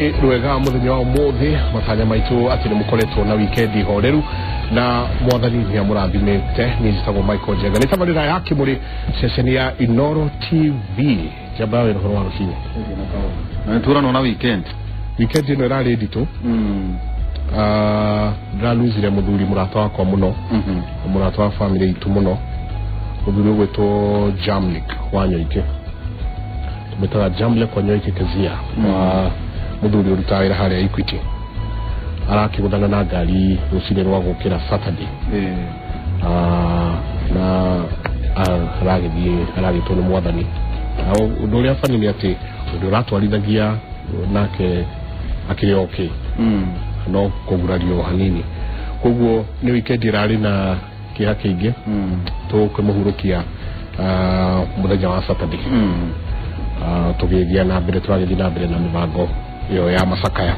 Rwega muthenya wa umuthi matanya maitu ati ni mukoretwo na weekend horeru na mwathani ni amurathimite. Ni njitagwo Michael Njenga, ni tabarira ya Kimuri, ceceni ya Inoro TV. Njamba wira horo wa rucinĩ. Na turano na weekend. Weekend ĩno ĩrarĩ nditũ. Ndĩraluzire mũthuri mũrata wakwa mũno, mũrata wa family itũ mũno, mũthuri ũgwĩtwo Jamlik Wanyoike, tũmwĩtaga Jamlik Wanyoike Kezia, wa mũthuri ũrutaga wĩra harĩa Equity. Arakĩgũthana na ngari rũcinĩ rwa gũkĩra Saturday. Na aragĩthiĩ aragĩtwo nĩ mwathani. Na ũndũ ũrĩa bani nĩ atĩ ũndũ ũratwarithagia nake akĩrĩ okay, no kũgurario hanini. Koguo nĩ weekend ĩrarĩ na kĩeha kĩingĩ. Tũkĩmũhurũkia mũthenya wa Saturday. Tũgĩthiĩ na mbere, tũragĩthiĩ na mbere na mĩbango ĩyo ya macakaya.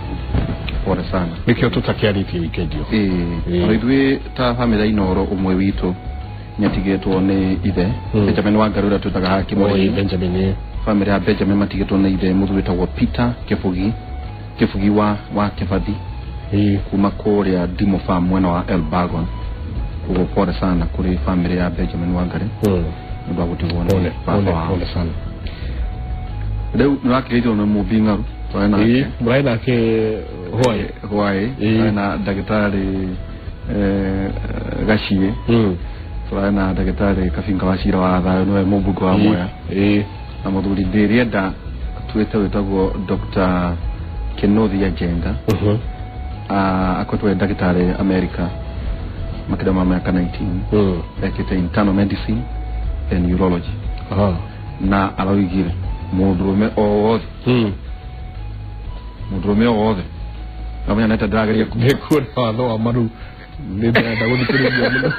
Pole sana. Nĩkĩo tũtakĩarĩtie weekend ĩyo. Ĩĩ, ithuĩ ta family ya Inoro ũmwe witũ nĩatigĩtwo nĩ ithe, Benjamin Wangari ũrĩa twĩtaga haki. Oi, Mũrĩmi. Benjamin. Family ya Benjamin matigĩtwo nĩ ithe mũthuri wĩtagwo Peter Kĩbugi, Kĩbugi wa Kĩbathi, kuma kũrĩa Dimo Farm mwena wa Elbagon. Koguo pole sana kũrĩ family ya Benjamin Wangari nĩ ũndũ wa gũtigwo nĩ Pole, baba pole, wao. Pole sana. Rĩu nĩwakĩgeithio nĩ mũmbi ng'aru twarĩ nake. Mũrarĩ nake hwaĩ. Hwaĩ. Twarĩ na ndagĩtarĩ Gaciĩ, tũrarĩ na ndagĩtarĩ Kabinga wa Cira wa Thayũ, nĩwe mũmbunge wa Mwea, na mũthuri ndĩrĩenda tuĩte wĩtagwo Dr. Kenothia Njenga. Akoretwo e ndagĩtarĩ America makĩria ma mĩaka 19. Ekĩte internal medicine and urology. Na aroigire mũndũrũme o wothe, mũndũrũme o wothe amenya neta ndĩrageria Nĩkuona watho wa maru, nĩ ndĩrenda gũthikĩrĩria mũno.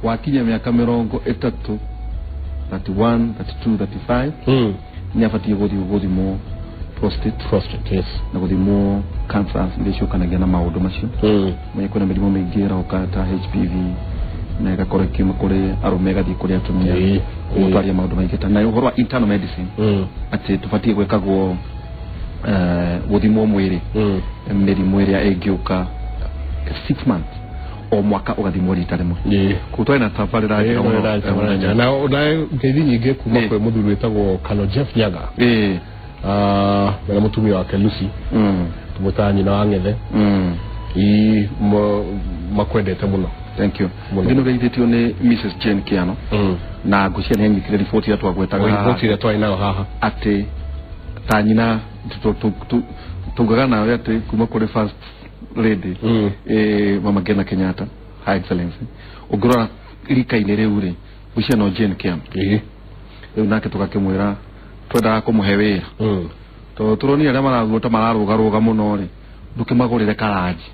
Wakinya mĩaka 30, 31, 32, 35, nĩ abatiĩ gũthiĩ gũthimwo prostate. Prostate, yes. Na gũthimwo cancers iria ciũkanagia na maũndũ macio. Menye kwĩna mĩrimũ mĩingĩ ĩroka ta HPV na ĩgakorwo ĩkiuma kũrĩ arũme ĩgathiĩ kũrĩ atumia. Koguo twaria maũndũ maingĩ ta na ũhoro wa internal medicine, atĩ tũbatiĩ gwĩkagwo gũthimwo mwĩrĩ mĩrimũ ĩrĩa ĩngĩũka 6 months, o mwaka ũgathimwo rita rĩmwe. Koguo twarĩ na tabarĩra njega mũno, mũthenya. Na ngeithi nyingĩ kuma kwĩ mũthuri wĩtagwo Kano Jeff Nyaga na mũtumia wake Lucy, tũmwĩtaga nyina wa ng'ethe. Makwendete mũno. Thank you. Mũno. Ngino geithĩtio nĩ Mrs Jane Kiano na ngũcia nĩ anyitire riboti ĩrĩa twagwetaga. Riboti ĩrĩa twarĩ nayo haha. Atĩ ta nyina tugaga nawe atĩ kuma kũrĩ first lady, Mama Ngina Kenyatta, Her Excellency, ũngĩrora rika-inĩ rĩu rĩ, ngũcia no Jane Kiano. Rĩu nake tũgakĩmwĩra twendaga kũmũhe wĩra tondũ tũronire arĩa marathurwo ta mararũgarũga mũno rĩ, ndũkĩmagũrĩre karanji.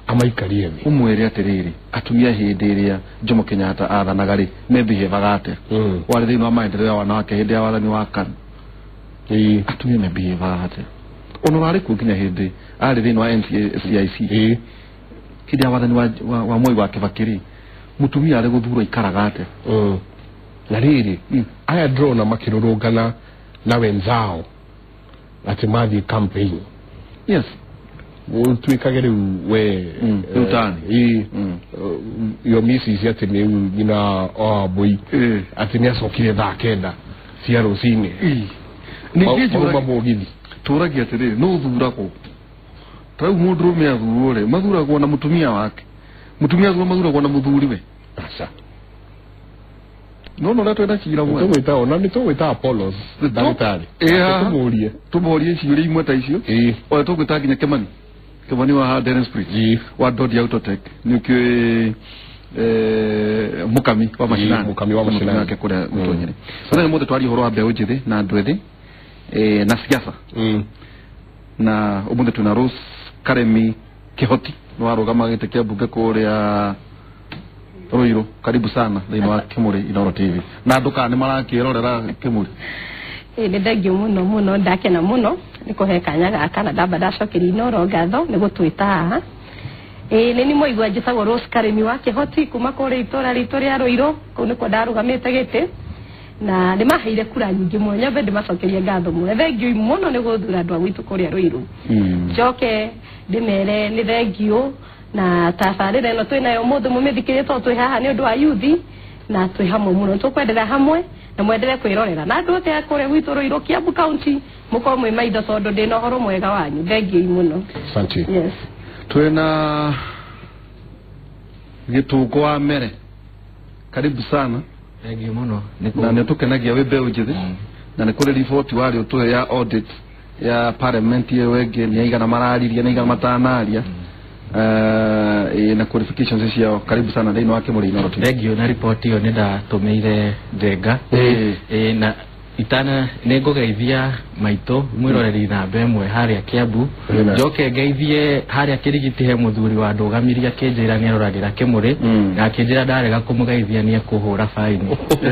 Amaikarie thĩ. Ũmwĩre atĩrĩrĩ, atumia hĩndĩ ĩrĩa Jomo Kenyatta athanaga rĩ, mebihevaga atĩa? Warĩ thĩinĩ wa maendeleo ya wanawake hĩndĩ ya wathani wa KANU. Atumia mebihevaga atĩa? Ona warĩ kuo nginya hĩndĩ arĩ thĩinĩ wa NCIC, hĩndĩ ya wathani wa Mwai wa Kibaki rĩ, mũtumia arĩ gũthurwo ikaraga atĩa? Na rĩrĩ, aya ndĩrona makĩrũrũngana na wenzao atĩ mathiĩ campaign, ũtuĩkage rĩu we Rĩu tani. Yo missis atĩ nĩ nyina wa mbũi, atĩ nĩ acokire thaa 9 cia rũcinĩ. Ningĩ mauma njũragia mũgithi. Tũragia atĩrĩrĩ, no ũthuragwo ta rĩu mũndũrũme athurwo rĩ, mathuragwo na mũtumia wake, mũtumia athurwo mathuragwo na mũthuriwe? Aca. No no ũrĩa twĩna cira mwega. Tũgwĩta ona nĩ tũgwĩta Apollos ndagĩtarĩ. Haha. Tũmũrie. Tũmorie ciũria imwe ta icio. Ona tũgwĩta nginya Kĩmani, Kĩmani wa Dennis Bridge, wa Dodi Autotech, nĩ ũkĩũĩ mũkami wa macinani. Mũkami wa macinani. Wake kũrĩa gwitũ Nyĩrĩ. Mũthenya mũthĩ twaria ũhoro wa mbeũ njĩthĩ na andũ ethĩ na siasa. Na ũmũthĩ twĩna Rose Karemi Kĩhoti, nĩ warũgama gĩtĩ kĩa mbunge kũrĩa Ruiru. Karibu sana thĩinĩ wa Kĩmũrĩ Inoro TV, na andũ kana nĩ marakĩrorera Kĩmũrĩ. Ĩĩ, nĩ thengio mũno mũno, ndakena mũno nĩ kũhe kanya gaka, na ndamba ndacokeria Inoro ngatho nĩ gũtwĩta haha. Ĩĩ, nĩ ni mwaigua njĩtagwo Rose Karĩmi wa Kĩhoti kuma kũrĩa itũra ritũ rĩa Rũirũ, kũu nĩkuo ndarũgamĩte gĩtĩ. Na nĩ maheire kura nyingĩ mũno, nyambe ndĩmacokerie ngatho mũno. Thengiũ mũno nĩ gũthura andũ a gwitũ kũrĩa Ruiru. Njoke ndĩmere nĩ thengiũ na tabarĩra ĩno twĩnayo ũmũthĩ mũmĩthikĩrie tondũ twĩ haha nĩ ũndũ wa yuthi na twĩ hamwe mũno, tũkwenderera hamwe na mwendelee kwĩrorera na andũ othe a kũrĩa gwitũ Ruiru Kiambu County mũkorwo mwĩ maitho tondũ ndĩna ũhoro mwega wanyu. Thengiũ mũno. Asante. Yes. Twĩna Gĩtũngũ wa Mere, karibu sana. Thengiũ mũno. Na nĩ tũkenagia wĩ mbeũ njĩthĩ, na nĩ kũrĩ riboti warĩ ũtũhe ya audit ya parliament ĩyo ĩngĩ, nĩ aigana mararirie, nĩ aigana matanaria, na qualifications ciao. Karibu sana thĩinĩ wa Kĩmũrĩ Inooro TV. Thengiũ na riboti ĩyo nĩ ndatũmĩire Njenga. Na itana nĩ ngũgeithia maitũ mwĩroreri namba ĩmwe harĩa Kiambu, njoke ngeithie harĩa Kĩrigiti he mũthuri wa ndũgamirie akĩnjĩra nĩ aroragĩra Kĩmũrĩ, na akĩnjĩra ndarega kũmũgeithia nĩ ekũhũra baini.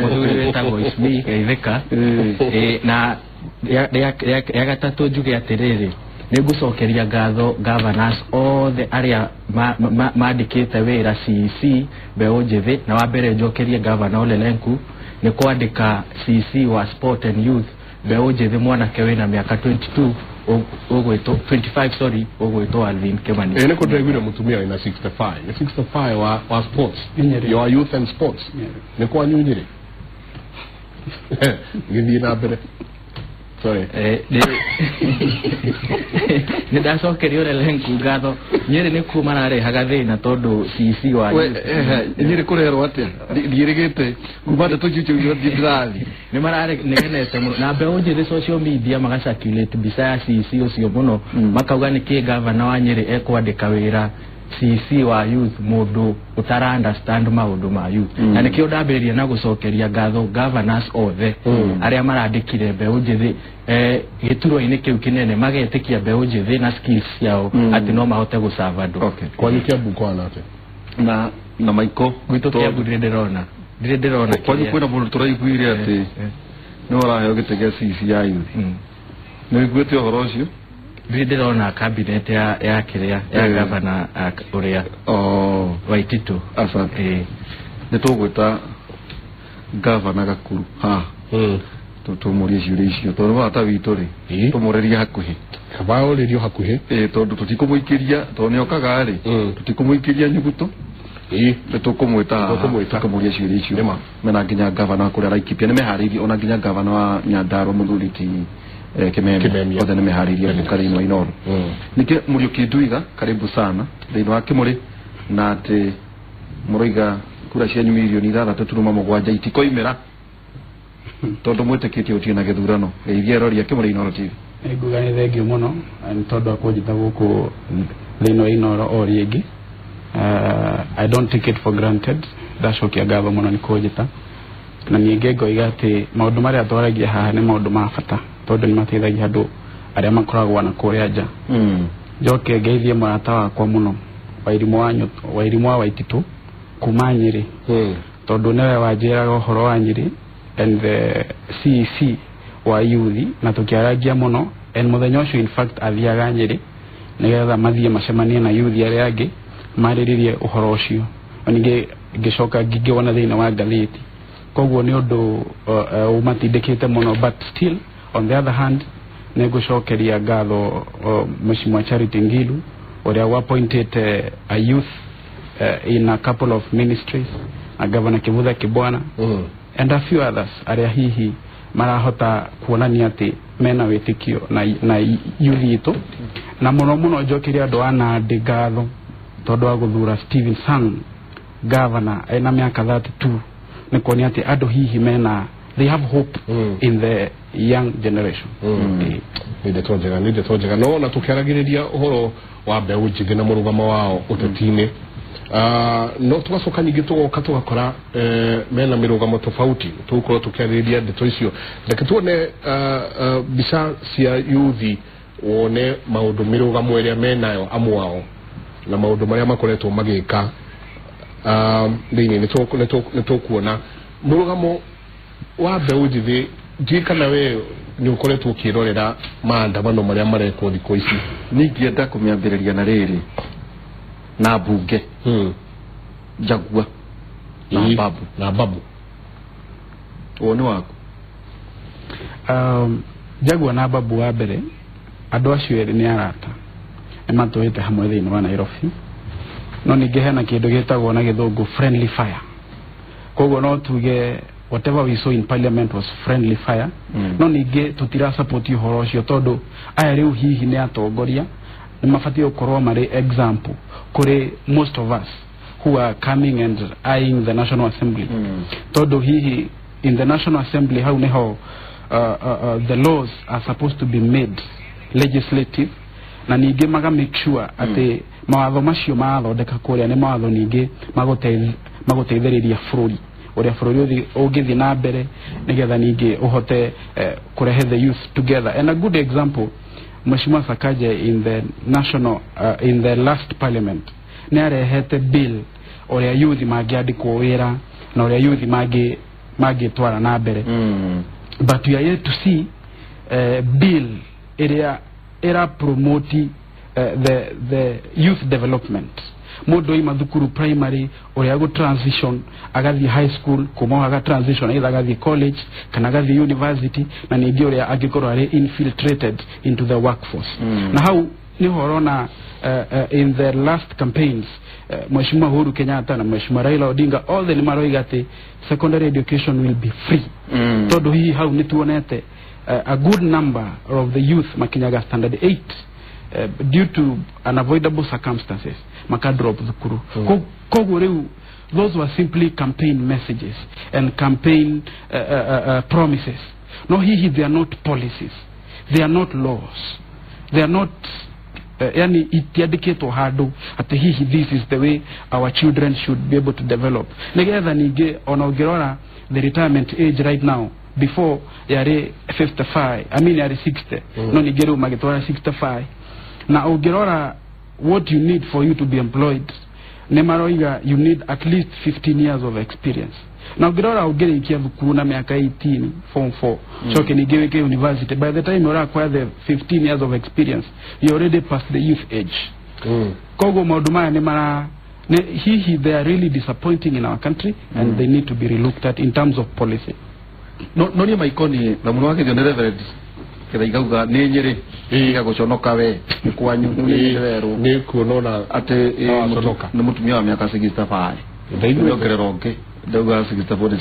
Mũthuri wĩtagwo Ismi Geithĩka. Na rĩa gatatũ njuge atĩrĩrĩ, nĩ ngũcokeria ngatho governors othe arĩa mandĩkĩte wĩra CEC mbeũ njĩthĩ, na wa mbere njokerie Governor Ole Lenku nĩ kwandĩka CEC wa Sport and Youth mbeũ njĩthĩ mwanake wĩna mĩaka 22 ũgwĩtwo 25 sorry ũgwĩtwo Alvin Kimani. Nĩ kũndĩraiguire mũtumia wĩna 65 nĩ 65 wa sports wa youth and sports nĩ kwanyu Nyĩrĩ. Gĩthiĩ na mbere. Sorry. Nĩ ndacokeria Ole Lenku ngatho. Nyĩrĩ nĩkuo mararehaga thĩna tondũ CEC wa Nyĩrĩ kũrerwo atĩa? Ndiĩrĩgĩte kuma ndeto icio ndĩrathiĩ. Nĩ maranegenete mũno na mbeũ njĩthĩ social media magacirculate mbica ya CEC ũcio mũno, makauga nĩkĩ gavana wa Nyĩrĩ ekwandĩka wĩra CEC wa youth mũndũ ũtara understand maũndũ ma youth. Na nĩkĩo ndambĩrĩria na gũcokeria ngatho governors othe arĩa marandĩkire mbeũ njĩthĩ gĩturwa-inĩ kĩu kĩnene, magetĩkia mbeũ njĩthĩ na skills ciao atĩ no mahote gũserve andũ. Kwanyu Kiambu kwana atĩa? Na Maiko gwitũ Kiambu ndirĩ ndĩrona kwanyu kwĩna mũndũ tũraiguire atĩ nĩ ũraheo gĩtĩ gĩa CEC ya youth. Nĩ ũiguĩte ũhoro ũcio? Ndirĩ ndĩrona cabinet ya kĩrĩa ya gavana ũrĩa Waititu. Asante. Nĩ tũgwĩta gavana Gakuru haha tũmũrie ciũria icio tondũ bata witũ rĩ tũmũrĩrie hakuhĩ. Kaba ũrĩrio hakuhĩ. Tondũ tũtikũmũikĩria, tondũ nĩokaga rĩ tũtikũmũikĩria nyuguto. Nĩ tũkũmwĩta tũkamũria ciũria icio. Mena nginya gavana kũrĩa Laikipia nĩ meharĩirie, ona nginya gavana wa Nyandarua mũthuri ti Kimemia othe nĩ meharĩirie gũka thĩinĩ wa Inooro. Ningĩ Mũriũki Nduiga, karibu sana thĩinĩ wa Kĩmũrĩ, na atĩ mũroiga kura cianyu mirioni 6.7 itikoimĩra tondũ mwĩtĩkĩtie gũtirĩ na gĩthurano. Geithia erori a Kĩmũrĩ Inooro TV. Nguga nĩ thengiũ mũno nĩ tondũ wa kũnjĩta gũkũ thĩinĩ wa Inooro o rĩngĩ. I don't take it for granted. Ndacokia ngatho mũno nĩ kũnjĩta, na ningĩ ngoiga atĩ maũndũ marĩa twaragia haha nĩ maũndũ ma bata tondũ nĩ mateithagia andũ arĩa makoragwo na kũrĩa nja. Njoke ngeithie mũrata wakwa mũno Wairimũ wa Waititu kuma Nyĩrĩ, tondũ nĩwe wanjĩraga ũhoro wa Nyĩrĩ and the CEC wa youth, na tũkĩarangia mũno, and mũthenya ũcio in fact athiaga Nyĩrĩ nĩgetha mathiĩ macemanie na youth arĩa angĩ marĩrĩrie ũhoro ũcio. Na ningĩ ngĩcoka ngĩwona thĩinĩ wa ngathĩti. Koguo nĩ ũndũ ũmatindĩkĩte mũno, but still on the other hand nĩ ngũcokeria ngatho Mheshimiwa Charity Ngilu ũrĩa wa-appointed a youth in a couple of ministries, na Governor Kivutha Kibwana and a few others arĩa hihi marahota kuonania atĩ mena wĩtĩkio na youth itũ. Na mũno mũno njokeria andũ a Nandĩ ngatho tondũ wa gũthura Stephen Sang governor ena mĩaka 32, nĩ kuonia atĩ andũ hihi mena they have hope in the young generation. Nĩ ndeto njega, nĩ ndeto njega. No na tũkĩaragĩrĩria ũhoro wa mbeũ njĩthĩ na mũrũgamo wao ũteti-inĩ, no tũgacoka ningĩ tũgoka tũgakora mena mĩrũgamo tofauti. Tũgũkorwo tũkĩarĩrĩria ndeto icio. Reke tuone mbica cia yuthi, wone maũndũ mĩrũgamo ĩrĩa menayo amwe ao na maũndũ marĩa makoretwo magĩka thĩinĩ. Nĩ tũkuona mũrũgamo wa mbeũ njĩthĩ. Ndiũĩ kana we nĩ ũkoretwo ũkĩrorera maandamano marĩa marekwo thikũ ici. Ningĩenda kũmĩambĩrĩria na rĩrĩ na mbunge Njagua na Babu. Na Babu Woni waku? Jaguar na Babu wa mbere andũ acio erĩ nĩ arata nĩ matũĩte hamwe thĩinĩ wa Nairobi, no ningĩ hena kĩndũ gĩtagwo na gĩthũngũ friendly fire. Koguo no tuge whatever we saw in parliament was friendly fire. No ningĩ tũtira support ũhoro ũcio tondũ aya rĩu hihi nĩ atongoria nĩ mabatiĩ gũkorwo marĩ example kũrĩ most of us who are coming and eyeing the National Assembly. Tondũ hihi in the National Assembly hau niho the laws are supposed to be made legislative, na ningĩ maga make sure atĩ mawatho macio marathondeka kũrĩa nĩ mawatho ningĩ magũteithĩrĩria bũrũri ũrĩa bũrũri ũngĩthiĩ na mbere nĩgetha ningĩ ũhote kũrehe the youth together. And a good example, Mheshimiwa Sakaja in the national in the last parliament nĩ arehete bill ũrĩa youth mangĩandĩkwo wĩra na ũrĩa youth mangĩtwara na mbere. But we are yet to see bill ĩrĩa ĩra promote the youth development. Mũndũ oima thukuru primary ũrĩa agũ transition agathiĩ high school, kuma aga transition either agathiĩ college kana agathiĩ university, na ningĩ ũrĩa angĩkorwo arĩ infiltrated into the workforce. Na hau nĩho ũrona in the last campaigns Mheshimiwa Uhuru Kenyatta na Mheshimiwa Raila Odinga othe nĩ maroiga atĩ secondary education will be free. Tondũ hihi hau nĩ tuonete a good number of the youth makinyaga standard 8 due to unavoidable circumstances maka drop thukuru. Koguo rĩu those were simply campaign messages and campaign promises. No hihi they are not policies, they are not laws, they are not yani itiandĩkĩtwo handũ atĩ hihi this is the way our children should be able to develop. Nĩgetha ningĩ ona ũngĩrora the retirement age right now, before yarĩ 55, I mean yarĩ 60, no ningĩ rĩu magĩtwara 65. Na ũngĩrora what you need for you to be employed, nĩ maroiga you need at least 15 years of experience. Na ũngĩrora ũngĩrĩkia thukuru na mĩaka 18 form 4, coke ningĩ wĩke university, by the time you acquire the 15 years of experience you already past the youth age. Koguo maũndũ maya nĩ mara hihi they are really disappointing in our country and they need to be relooked at in terms of policy. No niĩ Maikoni na mũno wakĩthio nĩ Reverend ketha igauga nĩ Nyĩrĩ igagũconoka we nĩ kwanyu nĩ werũ nĩ kuona ona atĩ nĩ mũtumia wa mĩaka 65 ndongerera ũngĩ ndauga 64 nĩ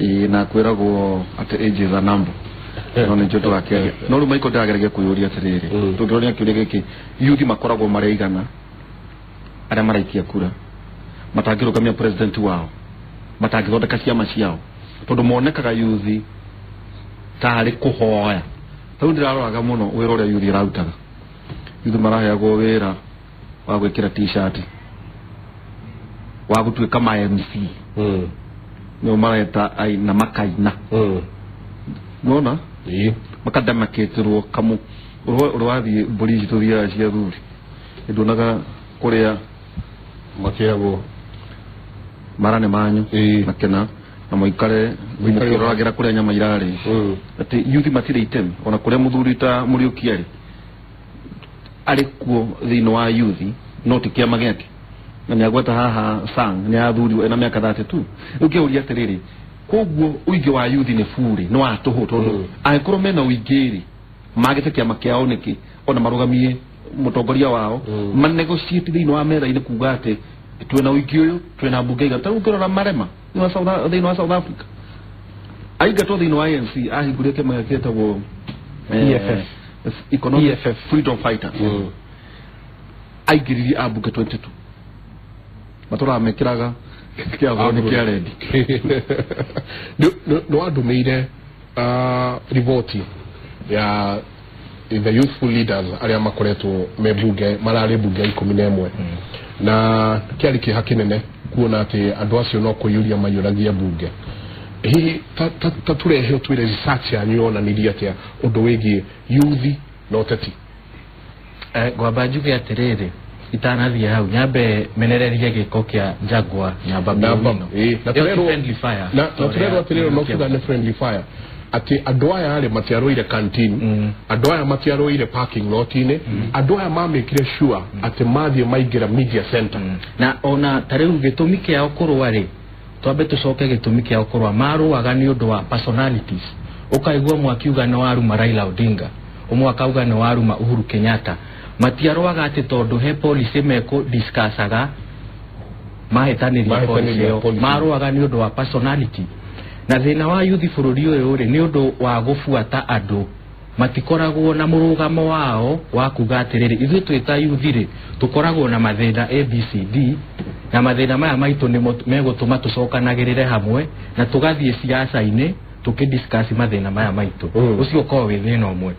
65 na kwĩragwo atĩ age is a number. No nĩ njũndũ wake. No rĩu Maiko ndĩrageragia kwĩyũria atĩrĩrĩ, tũngĩroria kĩũria gĩkĩ, youth makoragwo marĩ aigana arĩa maraikia kura matangĩrũgamia president wao, matangĩthondeka ciama ciao, tondũ monekaga youth tarĩ kũhoya. Rĩu ndĩraroraga mũno wĩra ũrĩa youth ĩrarutaga. Youth maraheagwo wĩra wa gwĩkĩra t-shirt, wa gũtuĩka ma MC, nĩo mareta aina makaina, nona makademakĩtĩrwo kamũ ũrĩa wathiĩ mbũri ici tũthiaga cia thuri nĩnduonaga kũrĩa makĩagwo mara nĩ manyu makena na mũikare mũkĩroragĩra kũrĩa nyama irarĩ, atĩ youth matirĩ itemi ona kũrĩa mũthuri ta Mũriũki arĩ arĩ kuo thĩinĩ wa youth no ti kĩama gĩake, na nĩagweta haha Sang nĩ athurirwo ena mĩaka 32. Rĩu ngĩũria atĩrĩrĩ, koguo ũingĩ wa youth nĩ burĩ nĩ wa tũhũ, tondũ angĩkorwo mena ũingĩ rĩ magĩte kĩama kĩao nĩkĩ ona marũgamie mũtongoria wao manegotiate thĩinĩ wa metha-inĩ kuga atĩ twĩna ũingĩ ũyũ twĩna mbunge igana. Ta rĩu ũngĩrora Marema thĩinĩ wa South Africa aingatwo thĩinĩ wa ANC ahingũrire kĩama gĩtagwo EFF, Economic Freedom Fighters, aingĩririe ambunge 22 matũraga mekĩraga kĩa thoni kĩa rendi. Nĩ wandũmĩire riboti ya the youthful leaders arĩa makoretwo me bunge mararĩ bunge 11, na kĩarĩ kĩeha kĩnene kuona atĩ andũ acio no kũiyũria maiyũragia bunge. Hihi ta tũrehe ũtwĩre research yanyu yonanirie atĩa ũndũ wĩgiĩ youth na ũteti? Ngwamba njuge atĩrĩrĩ, itanathiĩ hau nyambe menererie gĩko kĩa Jaguar na Babu. Na tũrerwo atĩrĩrĩ no kuga nĩ friendly fire atĩ andũ aya rĩ matiarũire canteen, andũ aya matiarũire parking lot-inĩ, andũ aya mamĩkire sure atĩ mathiĩ maingĩra media center. Na ona ta rĩu gĩtũmi kĩao kũrũa rĩ, twambe tũcoke gĩtũmi kĩao kũrũa, marũaga nĩ ũndũ wa personalities. Ũkaigua ũmwe akiuga nĩ waruma Raila Odinga, ũmwe akauga nĩ waruma Uhuru Kenyatta. Matiarũaga atĩ tondũ he policy mekũ discussaga mahĩtanĩria policy ĩyo, marũaga nĩ ũndũ wa personality. Na thĩna wa youth bũrũri ũyũ rĩ, nĩ ũndũ wa gũbuata andũ matikoragwo na mũrũgamo wao wa kuga atĩrĩrĩ, ithuĩ twĩ ta youth rĩ, tũkoragwo na mathĩna ABCD, na mathĩna maya maitũ nĩmo megũtũma tũcokanagĩrĩre hamwe na tũgathiĩ siasa-inĩ tũkĩdiscuss mathĩna maya maitũ. Ũcio ũkoragwo wĩ thĩna ũmwe.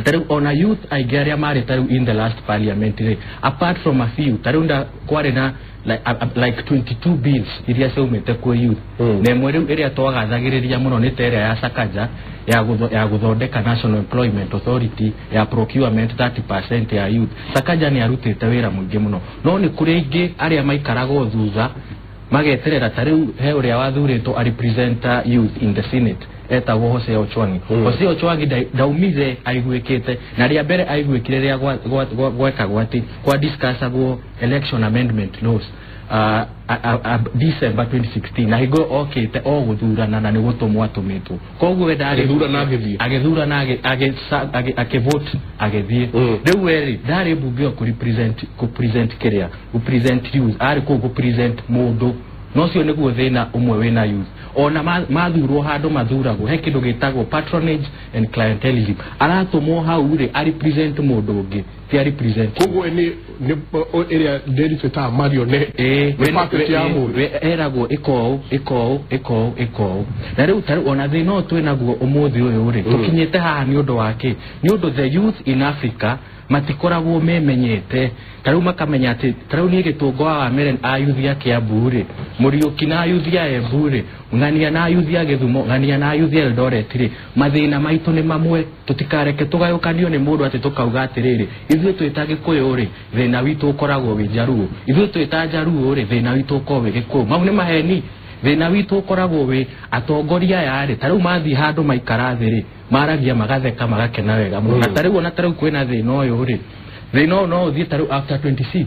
Ta rĩu ona youth aingĩ arĩa marĩ ta rĩu in the last parliament rĩ, apart from a few, ta rĩu kwarĩ na like 22 bills iria ciaumĩte kwĩ youth. Na ĩmwe rĩu ĩrĩa twagathagĩrĩria mũno nĩ ta ĩrĩa ya Sakaja ya gũthondeka National Employment Authority ya procurement 30% ya youth. Sakaja nĩ arutĩte wĩra mũingĩ mũno, no nĩ kũrĩ aingĩ arĩa maikaragwo thutha mageterera. Ta rĩu he ũrĩa wathurĩtwo a represent youth in the Senate etagwo Hosea Ochwangi. Hosea Ochwangi ndaumire aiguĩkĩte, na rĩa mbere aiguĩkire rĩa gwekagwo atĩ kwa discussagwo election amendment laws December 2016, na hingo okĩte o gũthurana na nĩ gũtũmwo atũmĩtwo. Koguo we ndarĩ agĩthurana agĩthiĩ, akĩvote agĩthiĩ. Rĩu we rĩ, ndarĩ mbunge ĩyo kũ present kĩrĩa kũ present youth, arĩ kũu kũ present mũndũ. No ũcio nĩguo thĩna ũmwe wĩna youth. Ona mathurwo handũ mathuragwo, he kĩndũ gĩtagwo patronage and clientelism. Aratũmwo hau rĩ, a represent mũndũ ũngĩ, ti a represent. Koguo nĩ ĩrĩa ndĩri twĩtaga marionette, nĩ puppet ya mũndũ. Eragwo ĩka ũũ, ĩka ũũ, ĩka ũũ, ĩka ũũ. Na rĩu ta rĩu ona thĩna ũyũ twĩnaguo ũmũthĩ ũyũ rĩ, tũkinyĩte haha nĩ ũndũ wa kĩ? Nĩ ũndũ the youth in Africa matikoragwo memenyete. Ta rĩu makamenya atĩ ta rĩu niĩ Gĩtũngũ wa Wamere a youth a Kiambu rĩ, Mũriũki na youth a Embu rĩ, ng'ania na youth a Gĩthumo, ng'ania na youth a Eldoret rĩ, mathĩna maitũ nĩ mamwe. Tũtikareke tũgayũkanio nĩ mũndũ atĩ tũkauga atĩrĩrĩ, ithuĩ twĩ ta Gĩkũyũ rĩ, thĩna witũ ũkoragwo wĩ Njaruo, ithuĩ twĩ ta Njaruo rĩ, thĩna witũ ũkoragwo wĩ Gĩkũyũ. Mau nĩ maheni. Thĩna witũ ũkoragwo wĩ atongoria aya rĩ, ta rĩu mathiĩ handũ maikara thĩ rĩ, maragia magatheka magakena wega mũno. Na ta rĩu ona ta rĩu kwĩna thĩna ũyũ rĩ, thĩna ũyũ no ũthiĩ ta rĩu after 26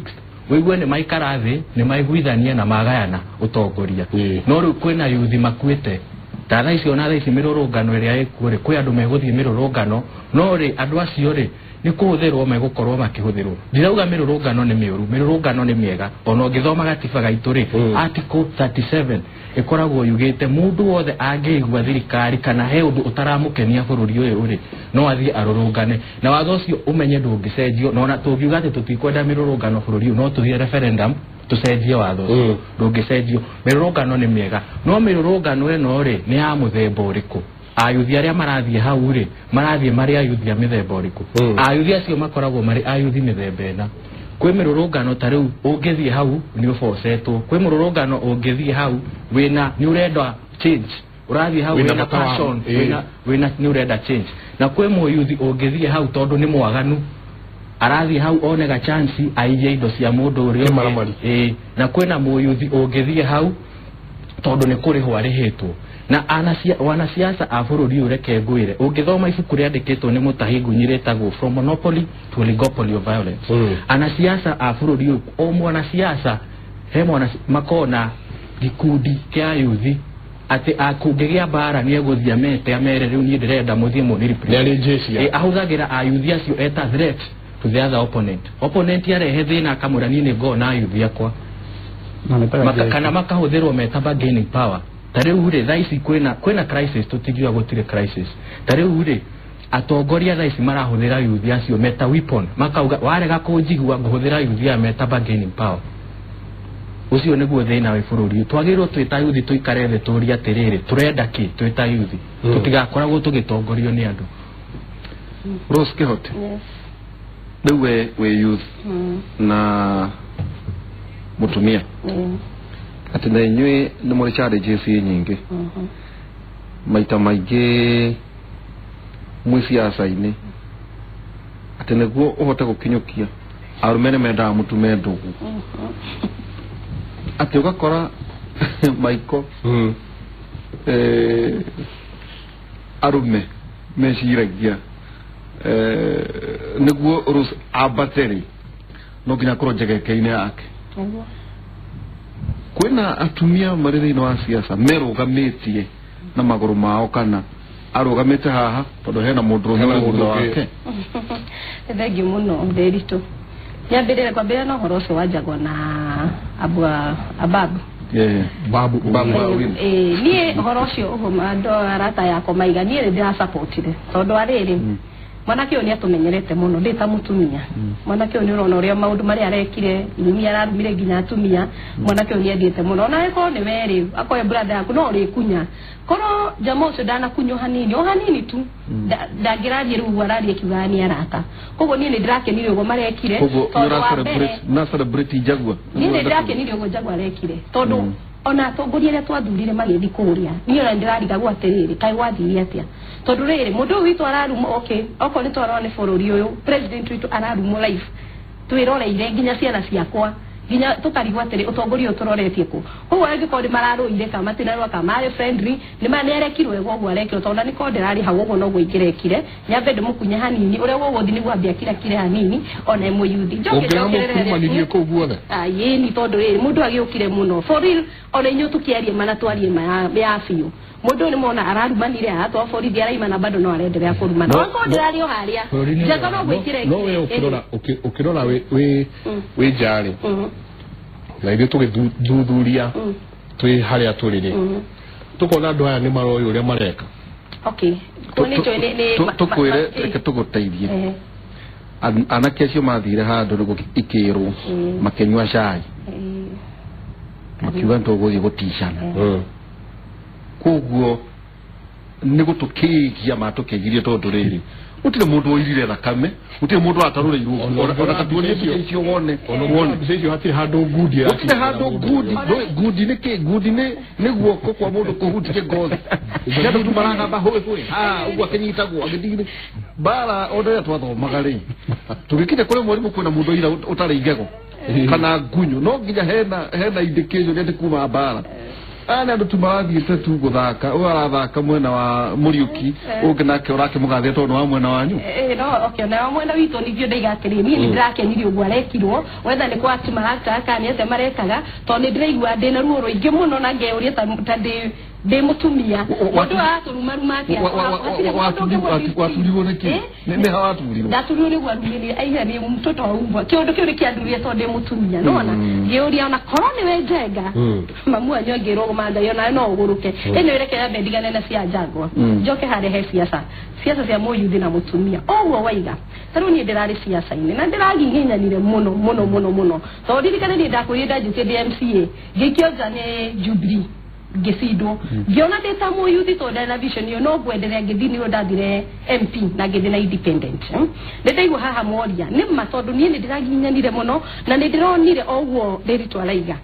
ũigue nĩ maikara thĩ, nĩ maiguithania na magayana ũtongoria. No rĩu kwĩna yuthi makuĩte ta thaa ici, ona thaa ici mĩrũrũngano ĩrĩa ĩkuo rĩ, kwĩ andũ megũthiĩ mĩrũrũngano, no rĩ andũ acio rĩ nĩ kũhũthĩrwo megũkorwo makĩhũthĩrwo. Ndirauga mĩrũrũngano nĩ mĩũru, mĩrũrũngano nĩ mĩega. Ona ũngĩthoma gatiba gaitũ rĩ, article 37 ĩkoragwo yugĩte mũndũ wothe angĩigua thirikari kana he ũndũ ũtaramũkenia bũrũri ũyũ rĩ, no athiĩ arũrũngane. Na watho ũcio ũmenye ndũngĩcenjio, na ona tũngiuga atĩ tũtikwenda mĩrũrũngano bũrũri ũyũ, no tũthiĩ referendum tũcenjie watho ũcio, ndũngĩcenjio. Mĩrũrũngano nĩ mĩega, no mĩrũrũngano ĩno rĩ nĩ ya mũthemba ũrĩkũ? Ayuthi arĩa marathiĩ hau rĩ, marathiĩ marĩ ayuthi a mĩthemba ũrĩkũ? Ayuthi acio makoragwo marĩ ayuthi mĩthemba ĩna. Kwĩ mĩrũrũngano ta rĩu ũngĩthiĩ hau nĩ ũbocetwo, kwĩ mũrũrũngano ũngĩthiĩ hau wĩna nĩ ũrenda change, ũrathiĩ hau wĩna passion, wĩna nĩ ũrenda change. Na kwĩ mũyuthi ũngĩthiĩ hau tondũ nĩ mwaganu, arathiĩ hau one ga chance aiye indo cia mũndũ ũrĩa ũngĩ. Na kwĩna mũyuthi ũngĩthiĩ hau tondũ nĩ kũrĩhwo arĩhĩtwo. Na wanasiasa a bũrũri ũyũ, reke ngwĩre, ũngĩthoma ibuku rĩandĩkĩtwo nĩ Mutahi Ngunyi rĩtagwo From Monopoly to Oligopoly of Violence, anasiasa a bũrũri ũyũ, o mwanasiasa he mwana makona gĩkundi kĩa yuthi atĩ kũngĩgĩa mbara nĩ egũthiĩ amete amere rĩu niĩ ndĩrenda mũthiĩ mũni. Ahũthagĩra ayuthi acio eta threat to the other opponent. Opponent arehe thĩna akamwĩra niĩ nĩ ngoragwo na ayuthi akwa, kana makahũthĩrwo meta bargaining power. Ta rĩu rĩ, thaa ici kwĩna crisis, tũtingiuga gũtirĩ crisis. Ta rĩu rĩ, atongoria thaa ici marahũthĩra yuthi acio meta weapon, makauga warega kũnjigua ngũhũthĩra yuthi aya meta bargaining power. Ũcio nĩguo thĩna wĩ bũrũri. Twagĩrĩirwo twĩ ta yuthi tũikare thĩ tũrie atĩrĩrĩ, tũrenda kĩ twĩ ta yuthi, tũtigakoragwo tũgĩtongorio nĩ andũ. Rose Kĩhote, rĩu we wĩ youth na mũtumia, atĩ na inyuĩ nĩ mũrĩ challenges nyingĩ maita maingĩ mwĩ ciaca-inĩ, atĩ nĩguo ũhote gũkinyũkia arũme nĩ mendaga mũtume ndũgũ, atĩ ũgakora maiko arũme meciragia nĩguo Rose ambate rĩ, no nginya akorwo njegeke-inĩ yake. Kwĩna atumia marĩ thĩinĩ wa siasa merũgamĩtie na magũrũ mao kana Arũgamĩte haha tondũ hena mũndũ Hena ũrũme mũndũ thutha ũngĩ. wake. Thengiũ mũno Nderitu. Nyambĩrĩre kwambĩrĩria na ũhoro ũcio wa Jaguar na Abua Ababu. Babu Babu Owino. Niĩ ũhoro ũcio ũguo andũ arata yakwa maiga niĩ nĩ ndĩrasapotire tondũ wa rĩrĩ mwanake ũyũ nĩ atũmenyerete mũno ndĩ ta mũtumia. Mwanake ũyũ nĩ ũrona ũrĩa maũndũ marĩa arekire, irumi ararumire nginya atumia. Mwanake ũyũ nĩ endete mũno ona angĩkorwo nĩ werĩ akoe brother yaku no ũrĩkunya. Korwo jamaa ũcio ndanakunywo hanini o hanini tu ndangĩrarie rĩu ũguo ararie kiugaga nĩ arata. Koguo niĩ nĩ ndĩrakenire ũguo marekire Koguo tondũ wa mbere na celebrate Jaguar. Niĩ nĩ ndĩrakenire ũguo Jaguar arekire tondũ ona atongoria arĩa twathurire magĩthiĩ kũrĩa niĩ ona ndĩrarigagwo atĩrĩrĩ kaĩ gwathire atĩa tondũ rĩrĩ mũndũ ũyũ witũ ararumwo okay okorwo nĩ twarora nĩ bũrũri ũyũ president witũ ararumwo life twĩroreire nginya ciana ciakwa nginya tũkarigwo atĩrĩ ũtongoria ũyũ tũroretie kũ. Koguo angĩkorwo nĩ mararũire kana matinarũa kana marĩ friendly nĩ ma nĩarekirwo wega ũguo arekirwo tondũ ona nĩkorwo ndĩrarĩ hau ũguo noguo ingĩrekire nyambe ndĩmũkunye hanini ũrĩa gũgũthiĩ nĩguo ambe akirakire hanini ona mũyuthi njoke njokerere Ũngĩramũkumanirie kũu guothe. Yĩni tondũ rĩrĩ mũndũ agĩũkire mũno for real ona inyuĩ tũkĩarie mana twarie ma ya biũ mũndũ ũyũ nĩmona ararumanire aratwa borithi araima na bado no arenderea kũrumana No, okorwo ndĩrarĩ o harĩa Bũrũri-inĩ Jaguar no gwĩkĩra no we ũkĩrora ũkĩrora wĩ wĩ nja-rĩ na ithuĩ tũgĩthuthuria twĩ harĩa tũrĩ rĩ tũkona andũ aya nĩ maroĩ ũrĩa mareka. Okay kũu nĩ njũĩ nĩ Tũkwĩre reke tũgũteithie. Anake acio mathire handũ nĩguo ikĩrwo makĩnyua cai makiuga nĩtũgũthiĩ gũticana. Koguo nĩ gũtũkĩgia matũkĩgirie tondũ rĩrĩ gũtirĩ mũndũ woirire thakame gũtirĩ mũndũ watarũrĩirwo ona tatuonie mbica icio wone wone Mbica icio hatirĩ handũ ngundi gũtirĩ handũ ngundi ngundi nĩ kĩ ngundi nĩ guoko kwa mũndũ kũhutie ngothi nĩ andũ tu maragamba hũĩ hũĩ ha ũguo akĩnyitagwo agĩthire mbara ona rĩrĩa twathomaga rĩ tũgĩkinya kũrĩ mwarimũ kwĩna mũndũ oira ũtarĩ igego kana ngunyũ no nginya hena indication atĩ kuma mbara aya nĩ andũ tu marathiĩte tu gũthaka ũyũ arathaka mwena wa Mũriũki ũngĩ nake ũrakĩmũgathĩra tondũ nĩ wa mwena wanyu. No okay na mwena witũ ningĩ ndaiga atĩrĩ niĩ nĩ ndĩrakenire ũguo arekirwo wetha nĩ kwa maractaga kana nĩ atĩa marekaga tondũ nĩ ndĩraigua ndĩna ruo rũingĩ mũno na ngeyũria ta ndĩ mũtumia mũndũ aratũrumaruma atĩa Waturirwo nĩkĩ nĩ ha waturirwo ndaturirwo nĩguo arumĩrire aiga nĩ mtoto wa umbwa kĩũndũ kĩu nĩkĩandurire tondũ ndĩ mũtumia nona ngĩũria ona korwo nĩwe Njenga mamu wanyu angĩrwo mangai onawe no ũgũrũke ĩno ĩreke yambe ndigane na cia Jaguar njoke harĩa he ciaca ciaca cia mũyuthi na mũtumia ũguo waiga ta rĩu niĩ ndĩrarĩ ciaca-inĩ na ndĩragiginyanire mũno mũno mũno mũno tondũ ndirikane niĩ ndakwĩrire ndanjĩtie ndĩ MCA ngĩikio nja nĩ Jubilee ngĩcindwo ngĩona ndĩ ta mũyuthi tondũ ndarĩ na vision ĩyo no ngwenderea ngĩthiĩ nĩyo ndathire MP na ngĩthiĩ na independent. Nĩ ndaigua haha moria nĩ ma tondũ niĩ nĩ ndĩragiginyanire mũno na nĩ ndĩronire o ũguo Nderitu araiga